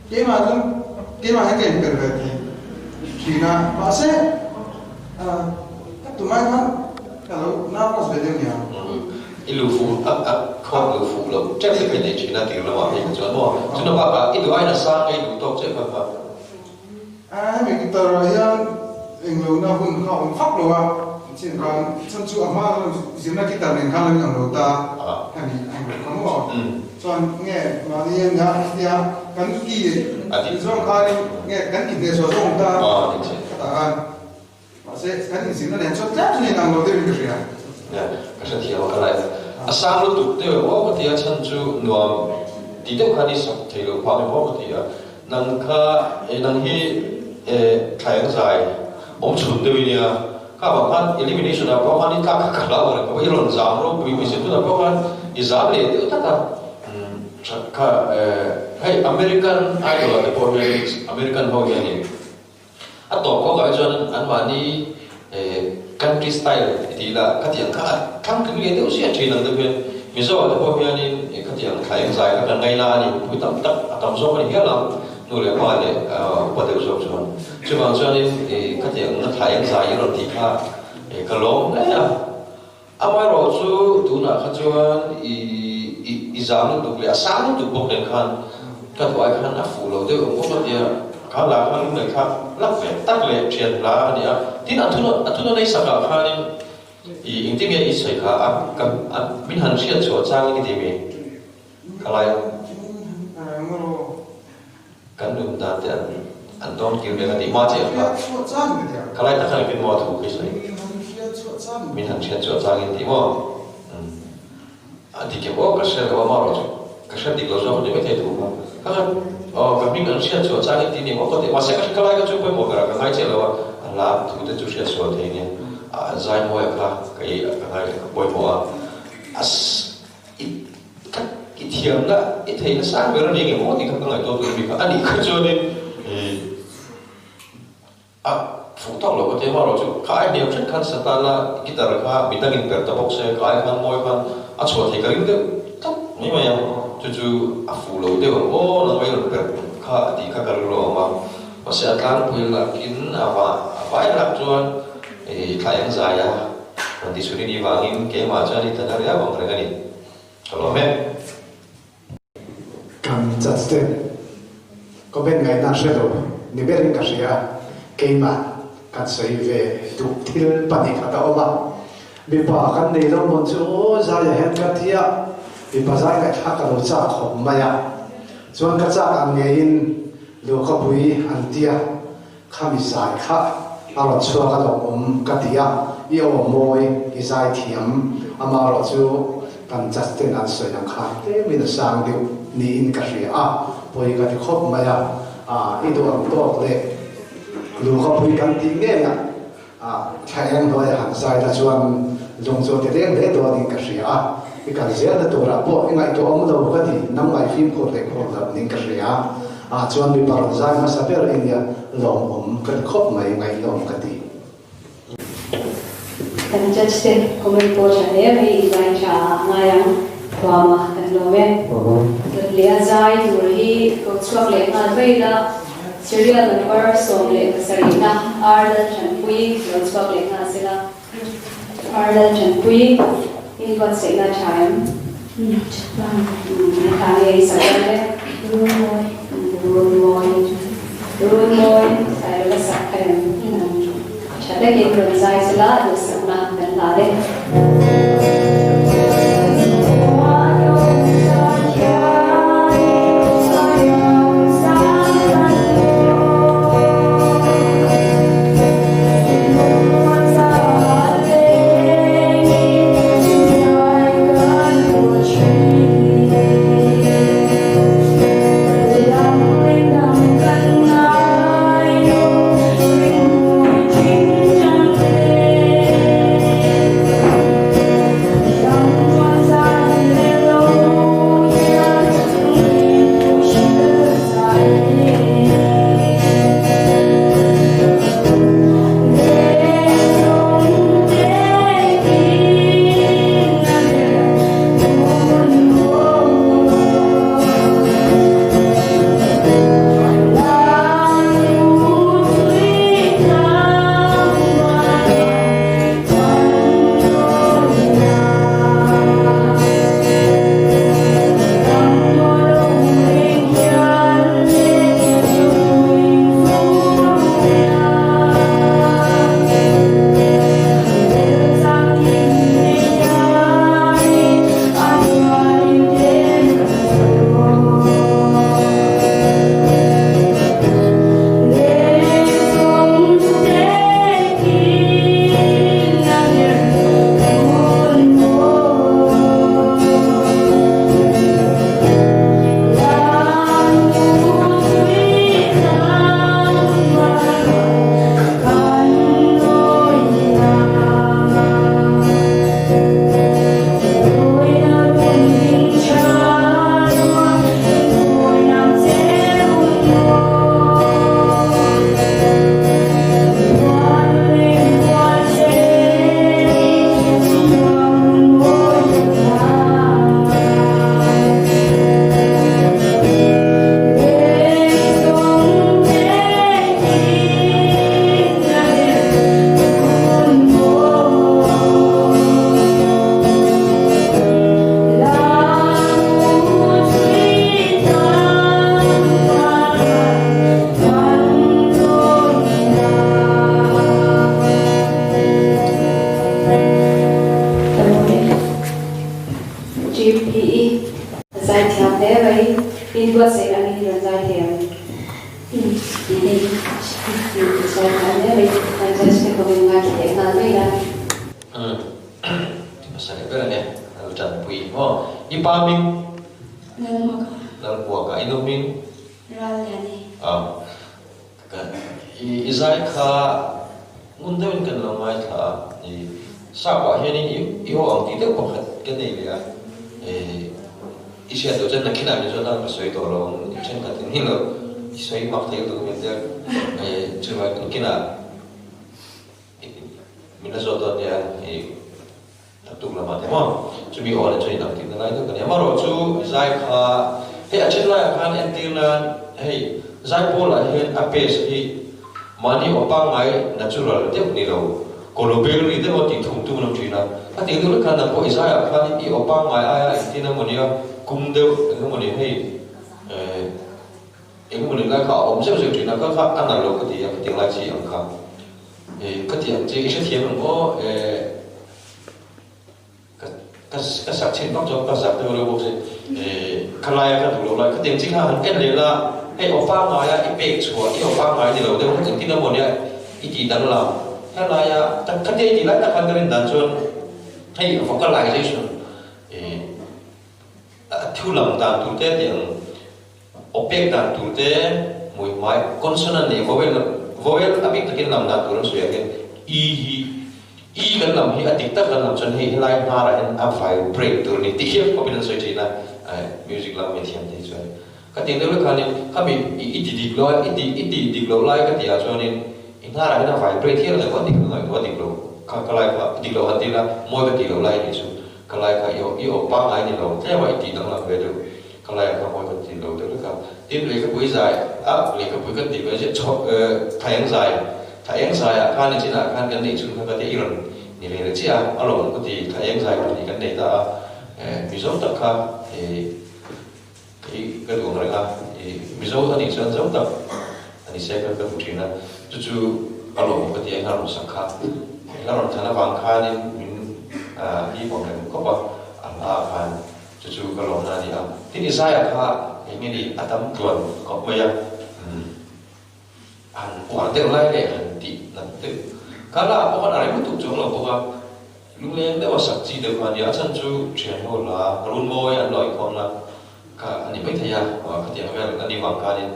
Keimah chuan keimah hian ka inper ve thei thin a, mahse ka tumah khan ka lo nervous ve deuh nia. I lu fuh a a khawp lu fuh loh tep te kha i nei thin a tir lamah phei kha chuan maw chuna bakah i duh aiin a sang ngei duh tawk che kha kha. A hemi guitar ah hian englo na hun kha a awm fak lo a, chin khan chhan chu a hma lo zirna guitar nen khan lo inang lo ta hemi englo kha maw chuan nge mahni a nia tia kan ki zawng khanin nge kan ki hnehsawh zawng awm ta khatah khan. Mahse, kan inzirna nen chuan tlem chuan inang lo deuhin ka hria. Nia, ka hrethiam a, ka like. A sang lutuk deuh em aw ka ti a, chhan chu nuam ti deuh khan i sak thei lo phah em aw ka ti a. Nang kha, eh nang hi eh thlai ang zai awm chhun deuh i nia. Kha vang khan elimination ah pawh khan i tlak kha ka hlau reng khawp a, i rawn zam ropui mai si, tunah pawh khan i zam leh deuh tlat a. Kha eh hei American Idol ah te pawh hian American ho hianin A tawp kawk ah chuan anmahni country style i tih lah khatiang kha a thlang tling leh deuh ziah thin ang deuh hian Mizo ah te pawh hianin khatiang thla eng zai kha kan ngaina a ni pui tam tak a tam zawk a ni hial ang nu leh pa leh upa deuh zawk chuan. Chuvang chuanin khatiang thla eng zai i rawn tih kha ka lawm hle a. Amaherawh chu tunah kha chuan i i i zam lutuk leh a sang lutuk bawk nen khan ka duh ai khan a fuh lo deuh ang bawk a tia kha lah khan lung leh thlak lak ve tak leh thian hla a ni a. Tin a thuna a thuna nei sakah khanin i engtin nge i sawi kha a ka a min han hriat chhuah changin i ti mi kha lai a. Kan nun dan te an an dawn kir mek a tih hma chiah kha ka lai tak khan engtin maw a thu khi sawi min han hriat chhuah changin tih maw a dik em aw ka hre lo a marawh chu ka hre dik lo zawk a ni maithei thu kha kha khan aw ka hming an hriat chhuah changin tih ni maw ka ti mahse ka ka lai kha chu pawimawh berah ka ngai chiah lo a a hla thu te chu hriat sual thei nia a zai mawi a kha ka i ka ngai ka pawimawh a a I ka i thiamna i theihna sang ber a ni nge maw tih kha ka ngaihtuah tur bik a, a nih kha chuanin ih a fuh tawk lo ka ti a, amaherawh chu kha ai hniam hret khan Satana guitar kha mi dangin perh ta bawk se, kha ai khan mawi khan a chhuah thei ka ring deuh tlat mai mai a, chu chu a fuh lo deuh ang aw nangmah i rawn perh kha a tih kha ka rilru a awm a, mahse a tlangpui lakin a vah a vai lak chuan ih thla eng zai a. Rawn ti chhun i nih vangin keimah chuan i tana riau ang reng a ni. Ka lawm e. Kan judge te comment ngaihna hre lo ni berin ka hria. Keimah kan sawi ve duh thil pahnih khat a awm a. Mipa kan nei lo mawn chu aw zaiah hian ka ti a, mipa zai ngaihthlak ka lo chak khawp mai a. Chuan ka chak ang ngeiin luhkapui an tia. Khami zai kha a rawn chhuak a lawm awm ka ti a, i aw mawi, i zai thiam, amaherawh chu kan judge ten an sawi ang khan tlemin a sang deuh niin ka hria a, pawi ka ti khawp mai a, i duh ang tawk leh luhkapui kan tih ngei a, thla eng hnuaia han zai la chuan lung chu a ti leng hle dawnin ka hria a, i kal zelna turah pawh i ngaihtuah awm lo ka ti, nangmah i fimkhur leh khur loh niin ka hria a. Ah chuan mipa rawn zai hmasa ber i nia lawmawm ka ti khawp mai, ngaihnawm ka ti. Kan judge te comment pawh tha hle mai i zai tha ah ngai ang thuama kan lawm e. Dawtleh a zai tur hi ko chhuak leh nghal mai ila serial number 17 na Ar Lalthanpuii lo chhuak leh nghal sela. Ar Lalthanpuii in buatsaihna a tha em? Tha nge i sak dawn e? Runmawi. Runmawi. Runmawi Sailova sak kha em? Tha takin rawn zai sela duhsakna kan hlan e. Zaithiam hle mai, in buatsaih angin i rawn zaithiam. Zaithiam hle mai, kan judge te pawhin ngaithla leh nghal mai la. Umm ti hmasa leh ber a nia, a lo tanpui maw? I pa hming? Lalhmuaka. Lalhmuaka, i nu hming? Ralliani. Aw, ka i i zai kha ngun deuhin kan lo ngaithla a, i sap ah hianin i i aw ang tih deuh pakhat ka nei leh a, i i hriat loh chuan nakhinah min zawt a, ka sawi tawh lo ang, i thenkhat in hi lo i sawi mak thei lutuk min tia, i chuvang nakinah Min la zawt dawn nia i tuk lamah te maw? Chumi aw leh chuan inang tihna lai deuh ka ni. Amaherawhchu zai kha hei a then laiah khan entir nan hei zai pawlah hian a pace hi mahni aw pangngai natural deuh ni lo kawlobel ri deuh a tih thum tum an awm thin a. A tih deuh lek khan nang pawh i zaiah khan i aw pangngai aia engtin emaw nia kum deuh eng emaw ni hei eh Eng emaw ni lai kha a awm zeuh zeuh thin a, ka kha a nalh lo ka ti a, ka ti lai chi ang kha. Ih ka ti ang che, i hrethiam ang aw, eh ka ka ka sak chhin vak chuan ka zak deuh reuh bawk si, eh ka laia ka duh lo lai, ka ti ang chi kha han en leh la, hei aw pangngaia i pek chhuah, i aw pangngai ni lo deuh, engtin emaw nia i tih danglam, helaia ka ti a i tih lai tak khan ka rin dan chuan hei vocalization eh a thu lam dan tur te tih ang. Aw pek dan tur te hmui hmai consonant leh vowel vowel a bik takin lam dan tur an sawi ah hian i hi i kan lam hi a dik tak kan lam chuan hei helai hnarah hian a vibrate tur a ni tih hian khawpin an sawi thin a music lam mi thiam te hi chuan ka tih deuh lek khanin khami i i ti dik lo a i ti i ti dik loh lai ka tih ah chuanin i hnarah hian a vibrate hial a ni a dik ka ngaihtuah a dik lo kha ka lai kha dik loh han ti ila mawi ka tih loh lai a nih chu ka lai kha i aw i aw pangngai ni lo tlem a i tih danglam ve deuh Ka lai kha mawi kan ti lo deuh vek a. Tin, lehkhapui zai a, lehkhapui kan tih mai chiah chho thla eng zai, thla eng zai ah khan nichinah khan kan neih chhun kha ka tia i rawn ni ve leh chiah a, a lawm ka ti, thla eng zai pahnih kan nei ta a, Mizo tak kha i ka duh ang reng a, i Mizo a nih chuan zo tak a ni se ka duh thin a, chu chu a lawm ka ti a, hla rawn sak kha, hla rawn thlan avang khanin min hi awm reng khawp a, a hla ah khan. Chu chu ka lawmna a ni a. Tin, Isaiah kha eng nge ni a tam tluan khawp mai a, umm han uar deuh lai leh han tih nat deuh kha la pawh khan a rem lutuk chuang lo bawk a, lungleng deuh a sak chi deuh kha a ni a, a chhan chu thian ho la runmawi an lawi khawmna kha a ni maithei a, khatiang vel a ni vang khanin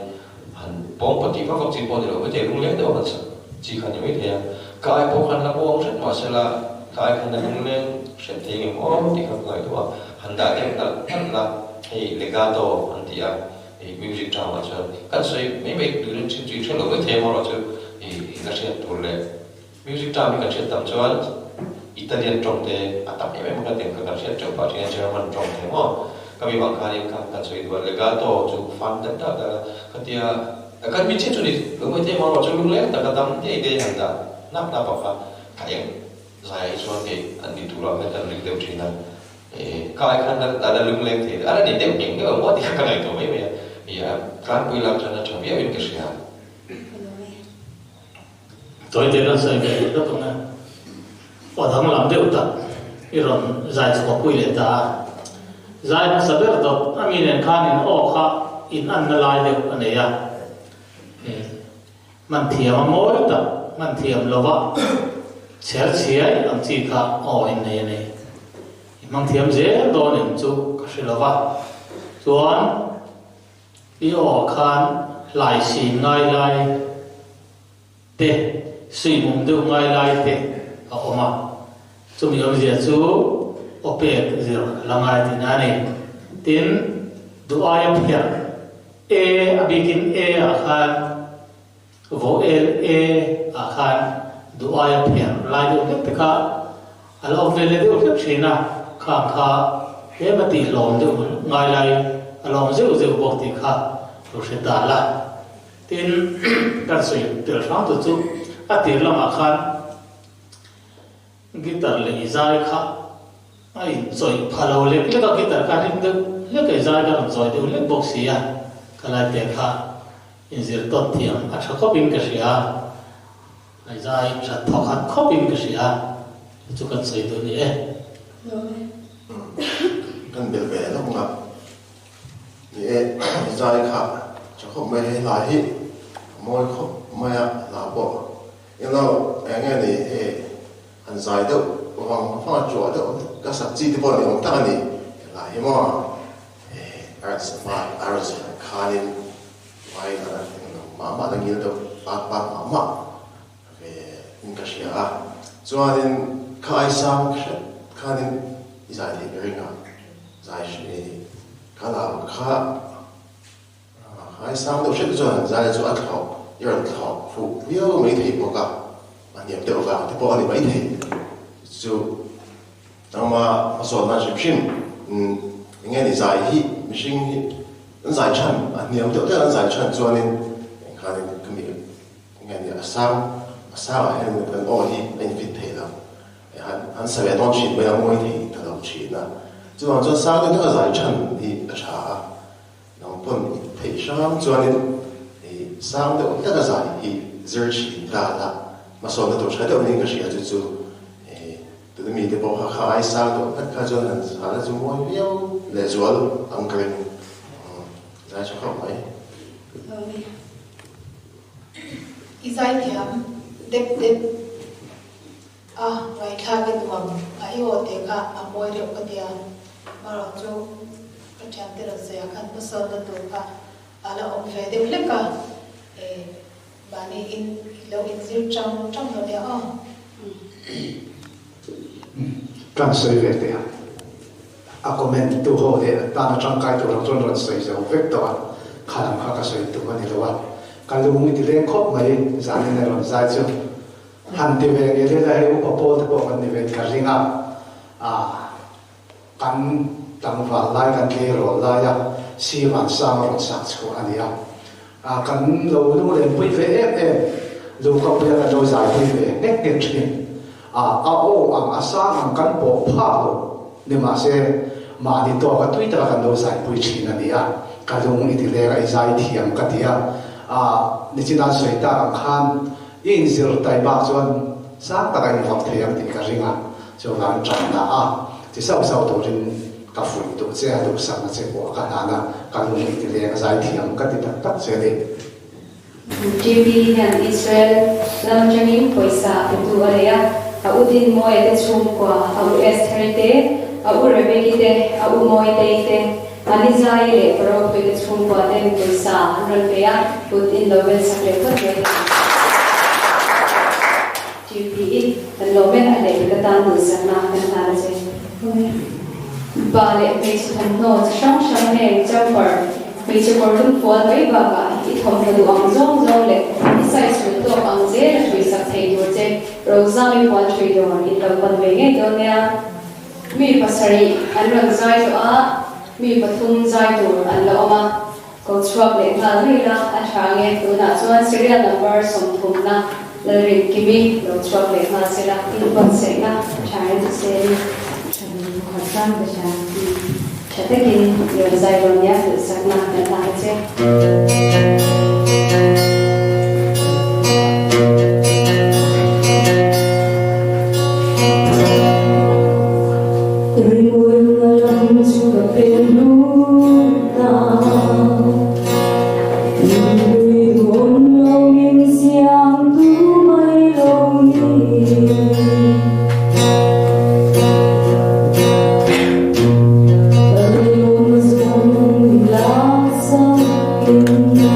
han pawng pahnih vak vak chi pawh a ni lo maithei, lungleng deuh a han sak chi kha a ni maithei a, ka ai pawh khan la muang hret mahsela ka ai khan la lungleng hret thei ngem aw tih kha ka ngaihtuah a, han dah deuh nalh nalh la, hei legato an ti a, ih music term ah chuan kan sawi mai mai duh in chin chu i hre lo maithei amaherawh chu ih la hriat tur leh music term hi kan hriat tam chuan Italian tawng te a tam em em a ka ti ang kha kan hriat teuh pah thin a German tawng te maw ka mi vang khanin kha kan sawi duh a legato chu fan dat dat a khatia kan mi chiah chu ni lo mai thei amaherawh chu lungleng tak a dam dei dei han dah nap nap a kha kha eng zaiah hi chuan kei an ni turah khan kan ring deuh thin a ka ai khan a la lungleng thei a la ni deuh ngheng ngheuh ang maw tih kha ka ngaihtuah mai mai a ih a tlangpui lak chuan a tha viauin ka hria. Tawi te kan sawi ve leh lawk ang a, aw danglam deuh tak i rawn zai chhuah pui leh ta a. Zai hmasa ber dawt a mi nen khan in aw kha in anna lai deuh a nei a, hman thiam a mawi tak, hman thiam lova chher chhiai ang chi kha aw in nei a ni. I hmang thiam zel dawn em chu ka hre lova, chuan I aw khan hlai sin ngai lai te, suihmum deuh ngai lai te a awm a, chumi awmzia chu aw pek zir la ngai tihna a ni. Tin, duh aia phiar e a bikin e ah khan vawel e ah khan duh aia phiar lai deuh hlek te kha a la awm ve leh deuh hlek thin a, khang kha tlem a tihlawm deuh ngai lai a la awm zeuh zeuh bawk tih kha lo hre ta la. Tin, kan sawi tel hrang tu chu a tir lamah khan guitar leh i zai kha a inchawih pha lo lek lek a, guitar kha ring deuh hlek a i zai kha rawn chawi deuh hlek bawk si a, ka lai te kha inzir tawt thiam a tha khawpin ka hria. A zai tha thawkhat khawpin ka hria, chu chu kan sawi duh ni e. Kan bel ve lawk nga. zai kha tha khawp mai he hla hi a mawi khawp mai a hla pawh ilo eng nge ni hei han zai deuh vang vang a chuah deuh ka sak chi te pawh ni awm tak a ni he hla hi maw a rawn zai ang khanin vai a la thleng lo mah mah la ngil deuh pat pat mah mah ve in ka hria a chuanin kha ai sang hret khanin i zai theih ka ring a zai kha lam kha ai sang deuh hret chuan han zai chu a thlawh i rawn thlawh fuh viau mai thei bawk a a hniam deuh vang te pawh a ni mai thei chu nangma hmasawn nan hrim hrim eng nge ni zai hi mihring hi an zai chhan a hniam deuh deuh an zai chhan chuanin engkhanin khami Nge ni a sang a sangah hian kan aw hi a infit thei lo. Han han sa ve dawn thin mai a mawi thei ta lo thin a. Chuvang chuan sang deuh deuh a zai than hi a tha a. Nang pawn i theih hrang chuanin i sang deuh hlek a zai hi zir thin ta la hmasawnna tur tha deuh niin ka hria chu chu tuna mite pawh kha kha ai sang deuh hlek kha chuan han sa la chu mawi viau lehzual ang ka ring. Zai tha khawp mai. I zaithiam dep dep a ngaihthlak i nuam a i aw te kha a mawi reuh ka tia marawh chu ka thiante rawn sawi ah khan hmasawnna tur kha a la awm ve deuh hlek a e mahni in lo inzir chang chang lo nia aw. Kan sawi ve teh a, a comment tu ho leh an tana tangkai tur ang chuan rawn sawi zo vek tawh a, kha lam kha ka sawi tum a ni lo a, ka lung i ti leng khawp mai zanin a rawn zai chu han ti ve ngei lela hei upa pawl te pawh kan ni ve in ka ring a, ah kan tlangval lai kan tleirawl lai a Sivan sang a rawn sak chhuah a ni a, ah kan lo lunglenpui ve em em Lukapuia kan lo zaipui ve nghek nghek thin. A a aw ang a sang ang kan pawh phak lo ni mahse mahni tawk a tui taka kan lo zaipui thin a ni a, ka lung i ti leng a i zai thiam ka ti a, a nichin an sawi tak ang khan i inzir tai bak chuan sang taka in vak thei ang tih ka ring a, chuvang tanna a ti sauh sauh turin ka fuih duh che a, duhsakna che pawh ka hlan a, ka lung i ti leng a zai thiam ka ti tak tak che a ni. JP hian Israel lam atangin pawisa a petu a nei a, a u Dinmawia te chhungkua, a u Estheri te, a u Rebeki te, a u Mawitei te, Anizaii leh Paropuii te chhungkua ten pawisa an rawn pe a, kut in lo vel sak leh phawt mai thei. JP-i kan lo mek a leh ka tan duhsakna kan hlan a che. Mipa leh hmeichhe thawmhnaw chi hrang hrang heng jumper, hmeichhe kawr lum fual mai bakah i thawmhnaw duh ang zawng zawng leh i size hrul tawk ang zel a hrui sak thei tur che Rozami puan hrui dawr in lo pan ve ngei dawn nia. Mi pasarih an rawn zai tawh a, mi pathum zai tur an la awm a, ko chhuak leh nghal mai ila a tha nge tunah chuan serial number sawmthumna Lalrinkimi lo chhuak leh nghal sela inbuatsaihna tha in se ni. Khawtlang ka hria tha takin i rawn zai dawn nia duhsakna kan hlan a che. Rimawina lam chu ka pen lut ta. Nunui duhawm lo min siam tu mai lo ni. Ka rilru zawng min laksak in.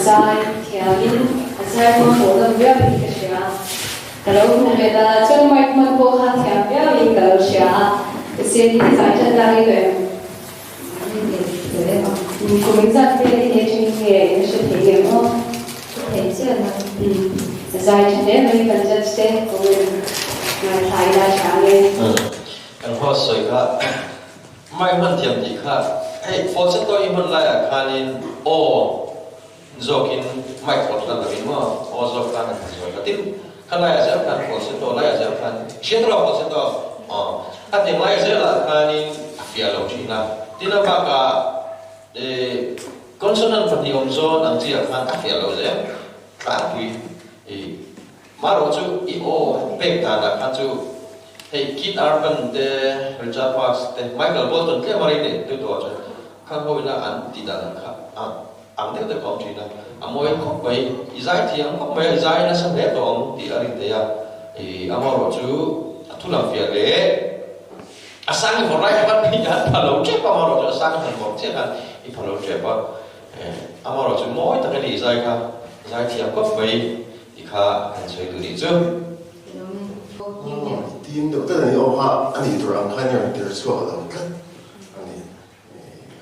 Zai thiamin a zai ruang pawh nawm viauin ka hria. Ka lo hmuh ve danah chuan mic hman pawh kha thiam viauin ka lo hria a. Sian hi zai tan ta rei tawh em? Kum engzat vel i nei thin nge in hre thei ngem aw? Hre thei chiah lo. Zai tha hle mai kan judge te comment ngaithla ila tha ange. Kan host sawi kha mic hman thiam tih kha hei falsetto i hman laiah khanin aw zawkin mic awt hlan lovin maw aw zawk khan a han sawi kha tin kha laiah zel khan falsetto laiah zel khan hriat rawh falsetto aw a tiang laiah zelah khanin a fiah lo thin a tin a bakah eh consonant pahnih awm zawn ang chiah khan a fiah lo zel tlangpui i marawh chu i aw pek danah khan chu hei Keith Urban te Richard Marx te Michael Bolton tlem a rei leh deuh tawh ah chuan khang ho ina an ti dan ang kha a Ang deuh deuh ka awm thin a, a mawi khawp mai, i zai thiam khawp mai a, i zai nasa hle tawh ang tih a rin thei a, i amaherawh chu a thu lam fiah leh a sang i vawrh lai khan i han pha lo tep a, amaherawh chu a sang i han vawrh chiah khan i pha lo tep a, amaherawh chu mawi tak a ni i zai kha, zai thiam khawp mai ti kha kan sawi duh nih chu. Tin deuh deuh a ni aw kha a nih tur ang khan i rawn tir chhuak lo tlat a ni.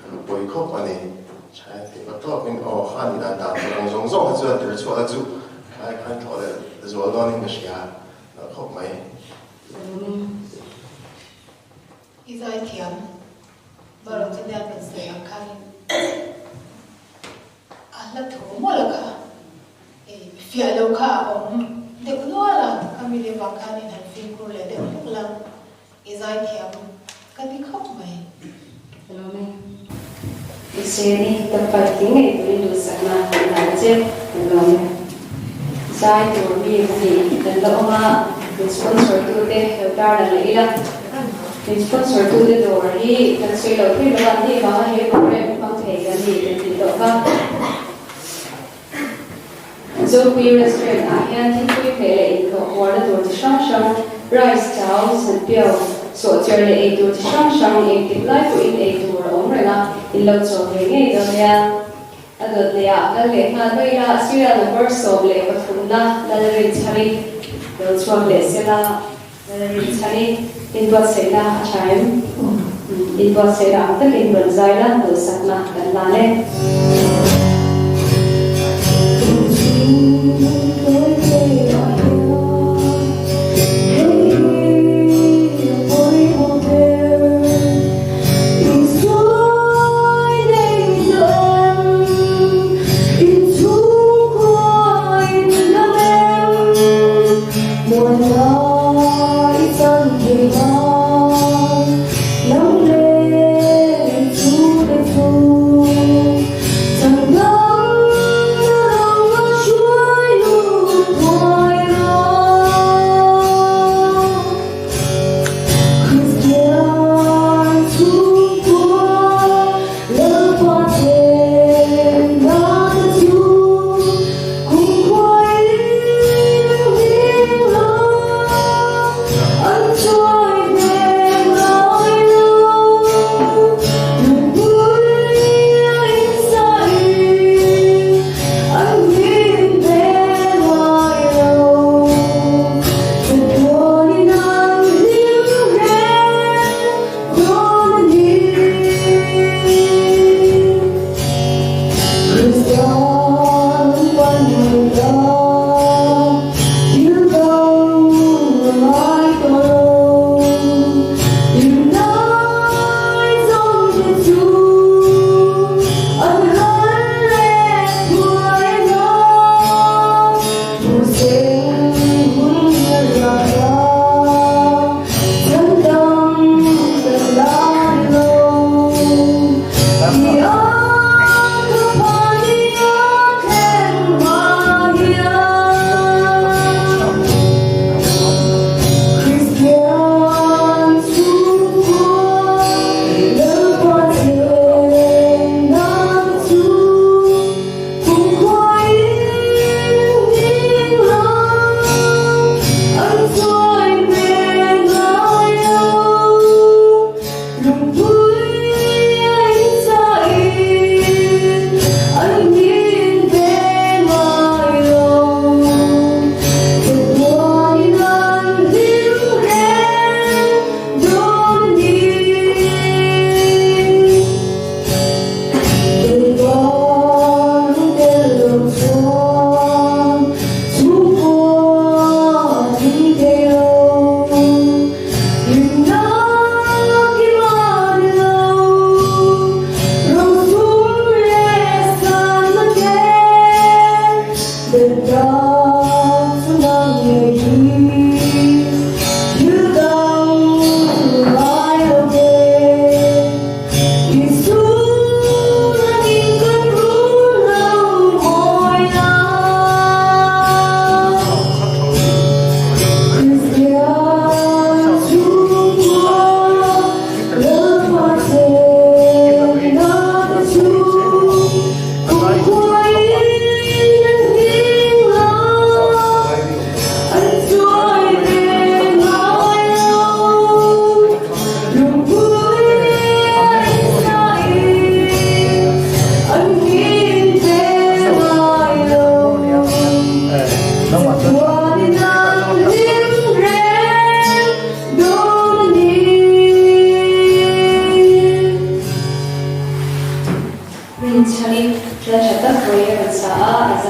Ka pawi khawp a ni. Chhai tih va tawkin aw kha ni dan dan tur ang zawng zawng kha chuan tir chhuah la chu khlai khan thlawh leh zual dawnin ka hria lo khawp mai. I zaithiam Baron chu nia kan sawi ang khanin a hla thu mawlh kha fiah lo kha a awm deuh nual a, khami leh vang khanin han fimkhur leh deuh hlek la. I zaithiam ka ti khawp mai. Hello me. I seni ka fight tling ngei turin duhsakna kan la a che. Hello me. Zai tur mi pahnih kan la awm a, min sponsor tu te lo tar lang leh ila. Min sponsor tu te dawr hi kan sawi loh thei lo a, ni vanga he program hmang thei kan ni kan tih tawh kha. Zopui Restaurant ah hian thingpui hmeh leh inhlawh huarna tur chi hrang hrang, rice, chau, sanpiau, sawhchiar leh ei tur chi hrang hrang engtik lai pawhin ei tur a awm reng a, in lo chaw ve ngei dawn nia. A dawt leh ah kal leh nghal mai ila serial number 13 na Lalrinchhani lo chhuak leh sela. Lalrinchhani inbuatsaihna a tha em? Inbuatsaihna ang takin rawn zai la, duhsakna kan lan e.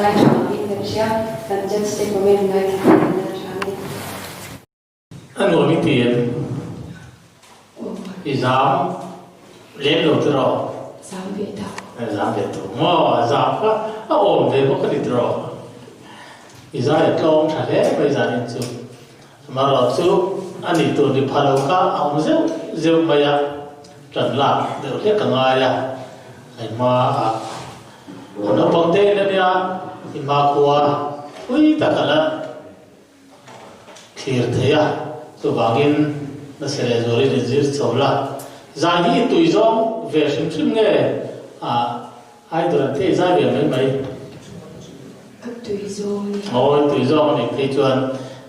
zai tha in kan hria, kan judge te comment ngaithla kan la tha a ni. A nuam i ti em? I zam lem lo tiraw? Zam ve ta. Zam ve tawh maw? Zam kha a awm ve bawk a ni tiraw? I zai a tlawng tha hle mai zanin chu. Amaherawhchu a nih tur ni pha lo kha a awm zeuh zeuh mai a, ṭan lak deuh hlek a ngai a, a hma ah a naupang te in a nia, i hmakhua pui tak a la thlir thei a, chuvangin nasa leh zualin in zir chho la. Zai hi i tui zawng ve hrim hrim nge a idol an thei zai ve mai mai? Ka tui zawng a ni. Aw i tui zawng a nih phei chuan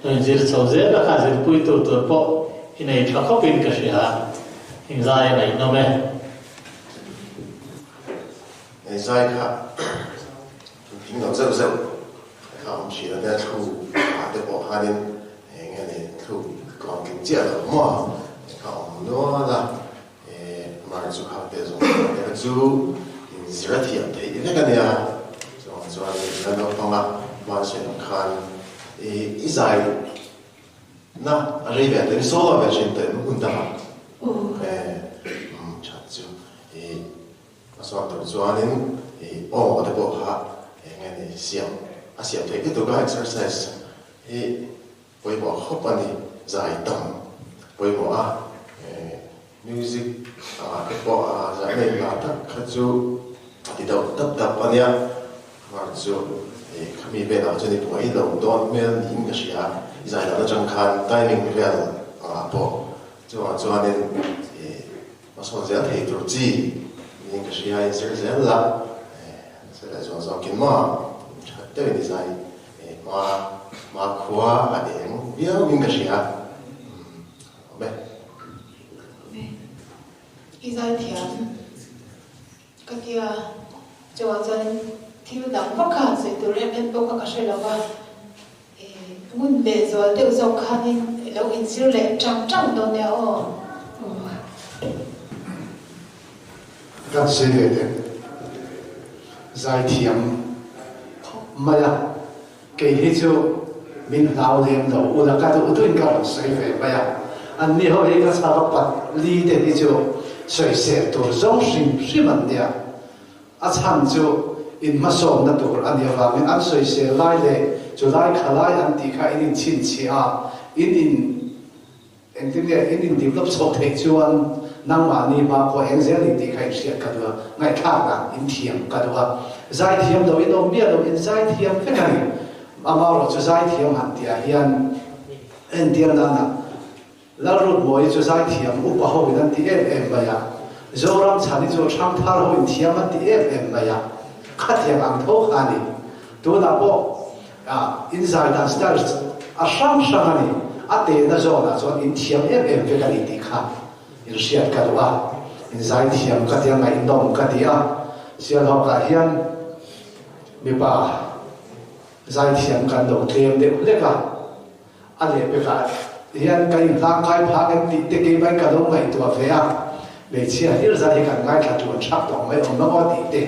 lo in zir chho zel a kha zirpui tur tur pawh i nei tha khawpin ka hria. Engzai a ngaihnawm e. Engzai kha Thing lo zeuh zeuh kha awm thin a nia thlu ah te pawh khanin eng nge ni thlu tluang tling chiah lo maw kha awm nual a mar chu khang te zawng zawng te kha chu in zir a thiam theih vek a nia chuang chuan la naupang a hmanhriat ang khan i zai na a rei ve tawh in solo ve thin tawh em hun dangah that chu i A sawn tur chuanin i aw te pawh kha eng nge ni siam a siam theih lutuk a, exercise hi pawimawh khawp a ni, zai tam pawimawh a, music ah te pawh a zai nei hna tak kha chu a ti deuh dap dap a nia, mar chu khami velah chuan i buai lo dawn hmel niin ka hria, i zai dan atang khan timing vel ah pawh chuvang chuanin i A sawn zel thei tur chi niin ka hria, in zir zel la, nasa leh zual zawkin maw that deuhin i zai hma hma khua a eng viauin ka hria, awm e. I zai thiam ka tia chuvang chuan thil dang vak kha han sawi tur em em pawh kha ka hre lo va, Ngun leh zual deuh zawk khanin i lo inzir leh ṭang ṭang dawn nia aw. Kan sawi ve teh. Zaithiam khawp mai a, kei hi chu min hlau lem lo ula ka duh duhin ka rawn sawi ve mai a, an ni ho hi ka chhava pat li te hi chu sawisel tur zawng hrim hrim an nia. A chhan chu inhmasawmna tur a nih avangin an sawisel lai leh chu lai kha lai an tih kha in inchhinchhiah a, in in engtin nge in in develop chhoh theih chuan nangmahni hma pawh eng zel ni tih kha in hriat ka duh a, ngaihthlak dan in thiam ka duh a. Zaithiam lo in awm miah lo, in zaithiam vek a ni. Amaherawh chu zaithiam han tihah hian entir nana Lalrutmawii chu zaithiam upa ho in an ti em em mai a, Zoram chhani chu Thangthar ho in thiam an ti em em mai a, khatiang ang tho kha a ni. Tunah pawh in zai dan style a hrang hrang a ni, a tehna zawnah chuan in thiam em em vek a ni tih kha in hriat ka duh a, in zaithiam ka tia ngaihnawm ka ti a, Sialhawkah hian mipa zaithiam kan lo tlem deuh hlek a. A lehpekah hian ka inhlangkai phak em tih te keimah ka lo ngaihtuah ve a, hmeichhia hlir zai hi kan ngaithla tuan thak tawh mai awm lo aw tih te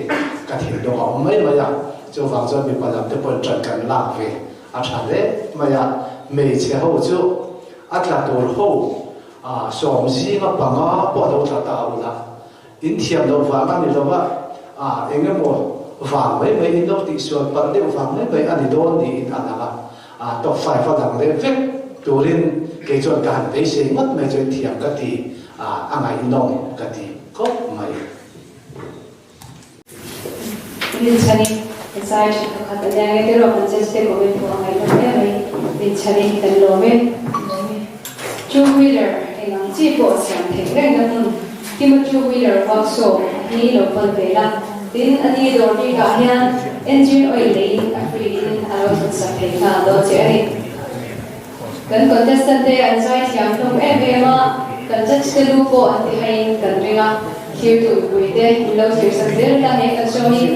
ka thinlung a awm mai mai a, chuvang chuan mipa lam te pawhin ṭan kan lak ve a ṭha hle mai a, hmeichhe ho chu a tla tur ho sawm zinga panga pawh a lo tla ta ula, in thiam loh vang a ni lo a, eng emaw vang mai mai in lo tihsual palh deuh vang mai mai a ni dawn niin a lang a. A top 5 a dang leh vek turin kei chuan ka han beisei ngawt mai chuan thiam ka ti a, a ngaihnawm ka ti khawp mai. Rinchhani zai tha pakhat a nia nge tiraw kan judge te comment pawh a ngaihnawm hle mai Rinchhani hi kan lawm e. Two wheeler eng ang chi pawh siam theih reng na hmun Kima two wheeler workshop hi lo pan ve la tin a ni dawr bik ah hian engine oil leiin a free in a lo thawk sak thei nghal dawn che a ni. Kan contestant te an zai thiam hlawm em em a, kan judge te lu pawh an ti haiin kan ring a, thirtu mipui te in lo thlir sak zel ta he kan show hi.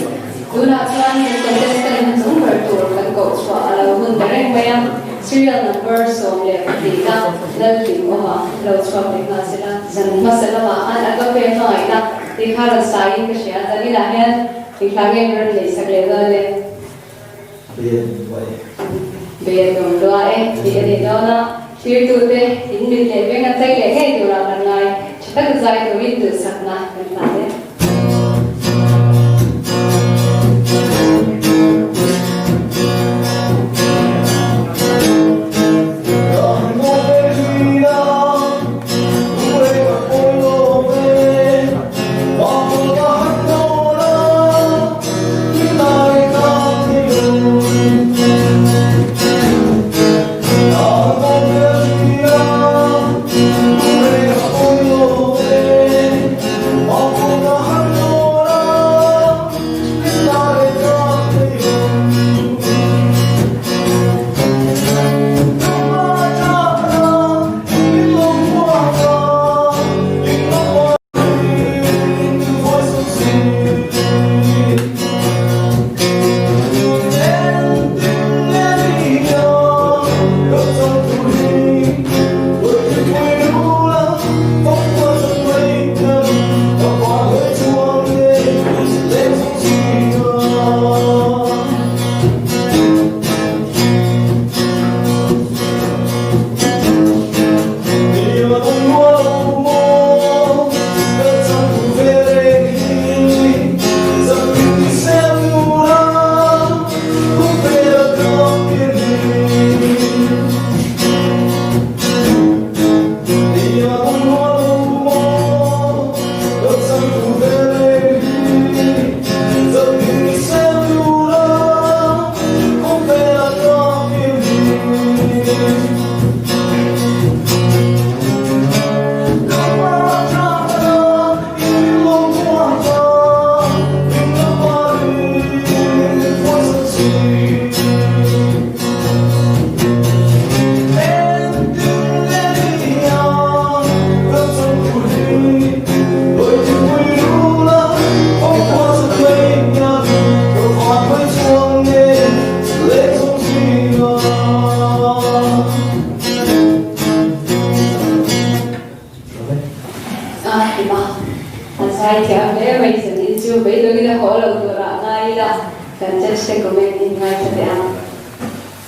Tunah chuan kan contestant hmanung ber tur kan koh chhuah a lo hun ta reng mai a, serial number 12 na Lalhlimawma lo chhuak leh nghal sela. Zan hmasa lamah khan a ka pek hmangaihna tih kha rawn saiin ka hria, zaninah hian eng hla nge rawn neih sak leh dawn le? Bei a nuam lua e. Bei a nuam lua e tih a nih dawn a, thirtute in mit leh veng a tlai leh ngei turah kan ngai tha tak zai turin duhsakna kan hlan e.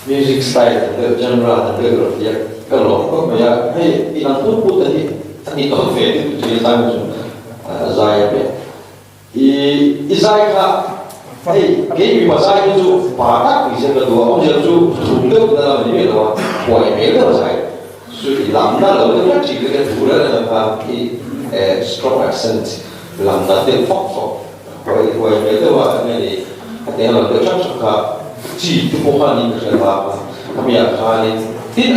Music style dang deuh, genre dang deuh rawn ti a, ka lawm khawp mai a, hei inang put put a hi a ni dawn ve deuh chu zai chu zai a pe. I i zai kha hei kei mipa zai hi chu pa tak ni se ka duh a, awmzia chu thum deuh na lam a ni miah lo a, huai hmel deuh a zai chu i lam na lo deuh hlek thin te ka duh reng reng kha i strong accent lam na deuh fawk fawk huai huai hmel deuh a enge ni a teng lam deuh hrang hrang kha chi te pawh kha niin ka hria ta a, khamiah khanin tin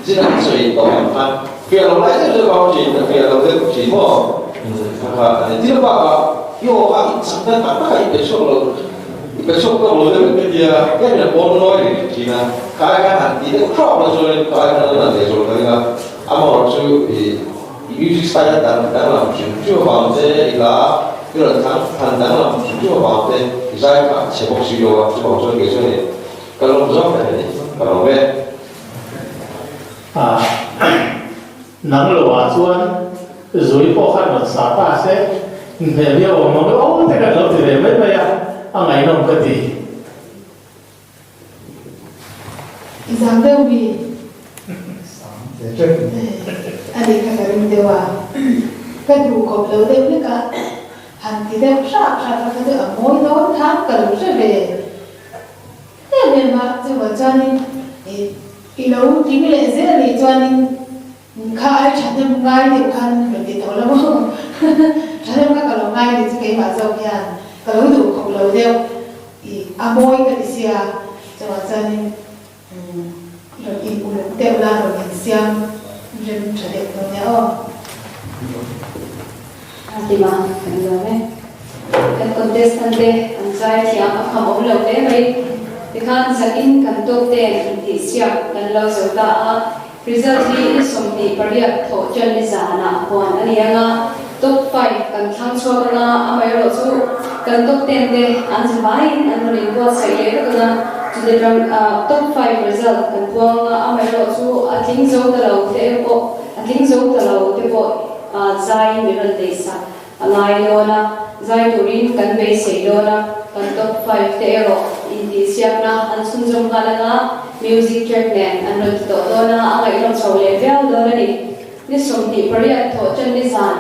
zin an sawi tawh ang khan Fiah lo lai deuh deuh a awm thin, a fiah lo deuh thin maw? Kha kha a ni. Thil bakah i aw kha i chak dan tak takah i pe chhuak lo, i pe chhuak tawk lo deuh em tia em in a pawn nawi reng thin a, kha ai khan han ti deuh hrawk lo chuanin kha ai khan a lan leh zawk ka ring a, amaherawh chu i music style a dang danglam hrim hrim avang te i hla i rawn thang han danglam hrim hrim avang te i zai kha a chhe bawk si lo a, chuvang chuan kei chuan i ka lawm zawk hle a ni, ka lawm e. A, nang lo ah chuan zui pawh khan rawn sa ta se, hmel hi a awm ang aw te kan lo ti ve mai mai a, a ngaihnawm ka ti. I zang deuh mi? A nih kha ka ring deuh a, ka duh khawp lo deuh hlek a, han ti deuh hrap hrap a, kha chu a mawi dawn khan ka lo hre ve. Em em a, chuvang chuanin i i lo tling leh zel a nih chuanin kha ai thahnem ngai deuh khan rawn ti tawh lo maw? Thahnem kha ka lo ngai nih chu keimah zawk hian ka lo duh khawp lo deuh i a mawi ka ti sia, chuvang chuanin rawn in uluk deuh la rawn insiam rem tha deuh dawn nia aw. A ti mah kan lawm e. Kan contestant te an zai thiam a kham awm lo hle mai. Tikhan zakin kan top ten intihsiak kan lo zo ta a, result hi ni 28 thawh tan ni zanah huan a ni ang a, top 5 kan thlang chhuak ang a, amaherawh chu kan top ten te an zavaiin an rawn inbuatsaih leh vek ang a, chute tang top 5 result kan puang ang a, amaherawh chu a tling zo ta lo te pawh a tling zo ta lo te pawh. Zai mi rawn neih sak a ngai dawn a. Zai turin kan beisei dawn a, kan top five te erawh intihsiakna an chhunzawm nghal anga music track nen an rawn ti tawh dawn a, a ngaihnawm chho leh viau dawn a ni. Ni 28 thawh ṭan ni zan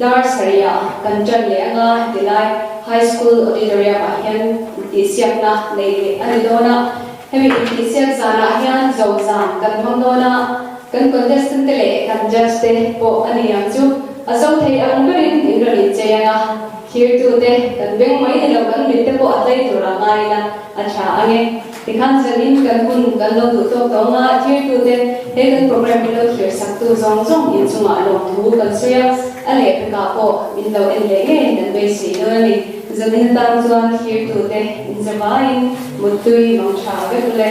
dar sarihah kan ṭan leh anga heti lai High School Auditorium ah hian intihsiakna nei leh a ni dawn a, hemi intihsiak zanah hian zo zan kan hmang dawn a, kan contestant te leh kan judge te pawh a ni ang chu. A zo thei ang berin in rawn inchei ang a, thirtute kan beng mai ni lo kan mit te pawh a tlei tur a ngai ila a tha ang e. Tikhan zanin kan hun kan lo duh tawk tawng a, thirtute he kan program min lo thlir saktu zawng zawng inchungah lawmthu kan sawi a, a lehpekah pawh min lo en leh ngei kan beisei dawn a ni. Zanin atan chuan thirtute inzavaiin muttui mang tha vek ule.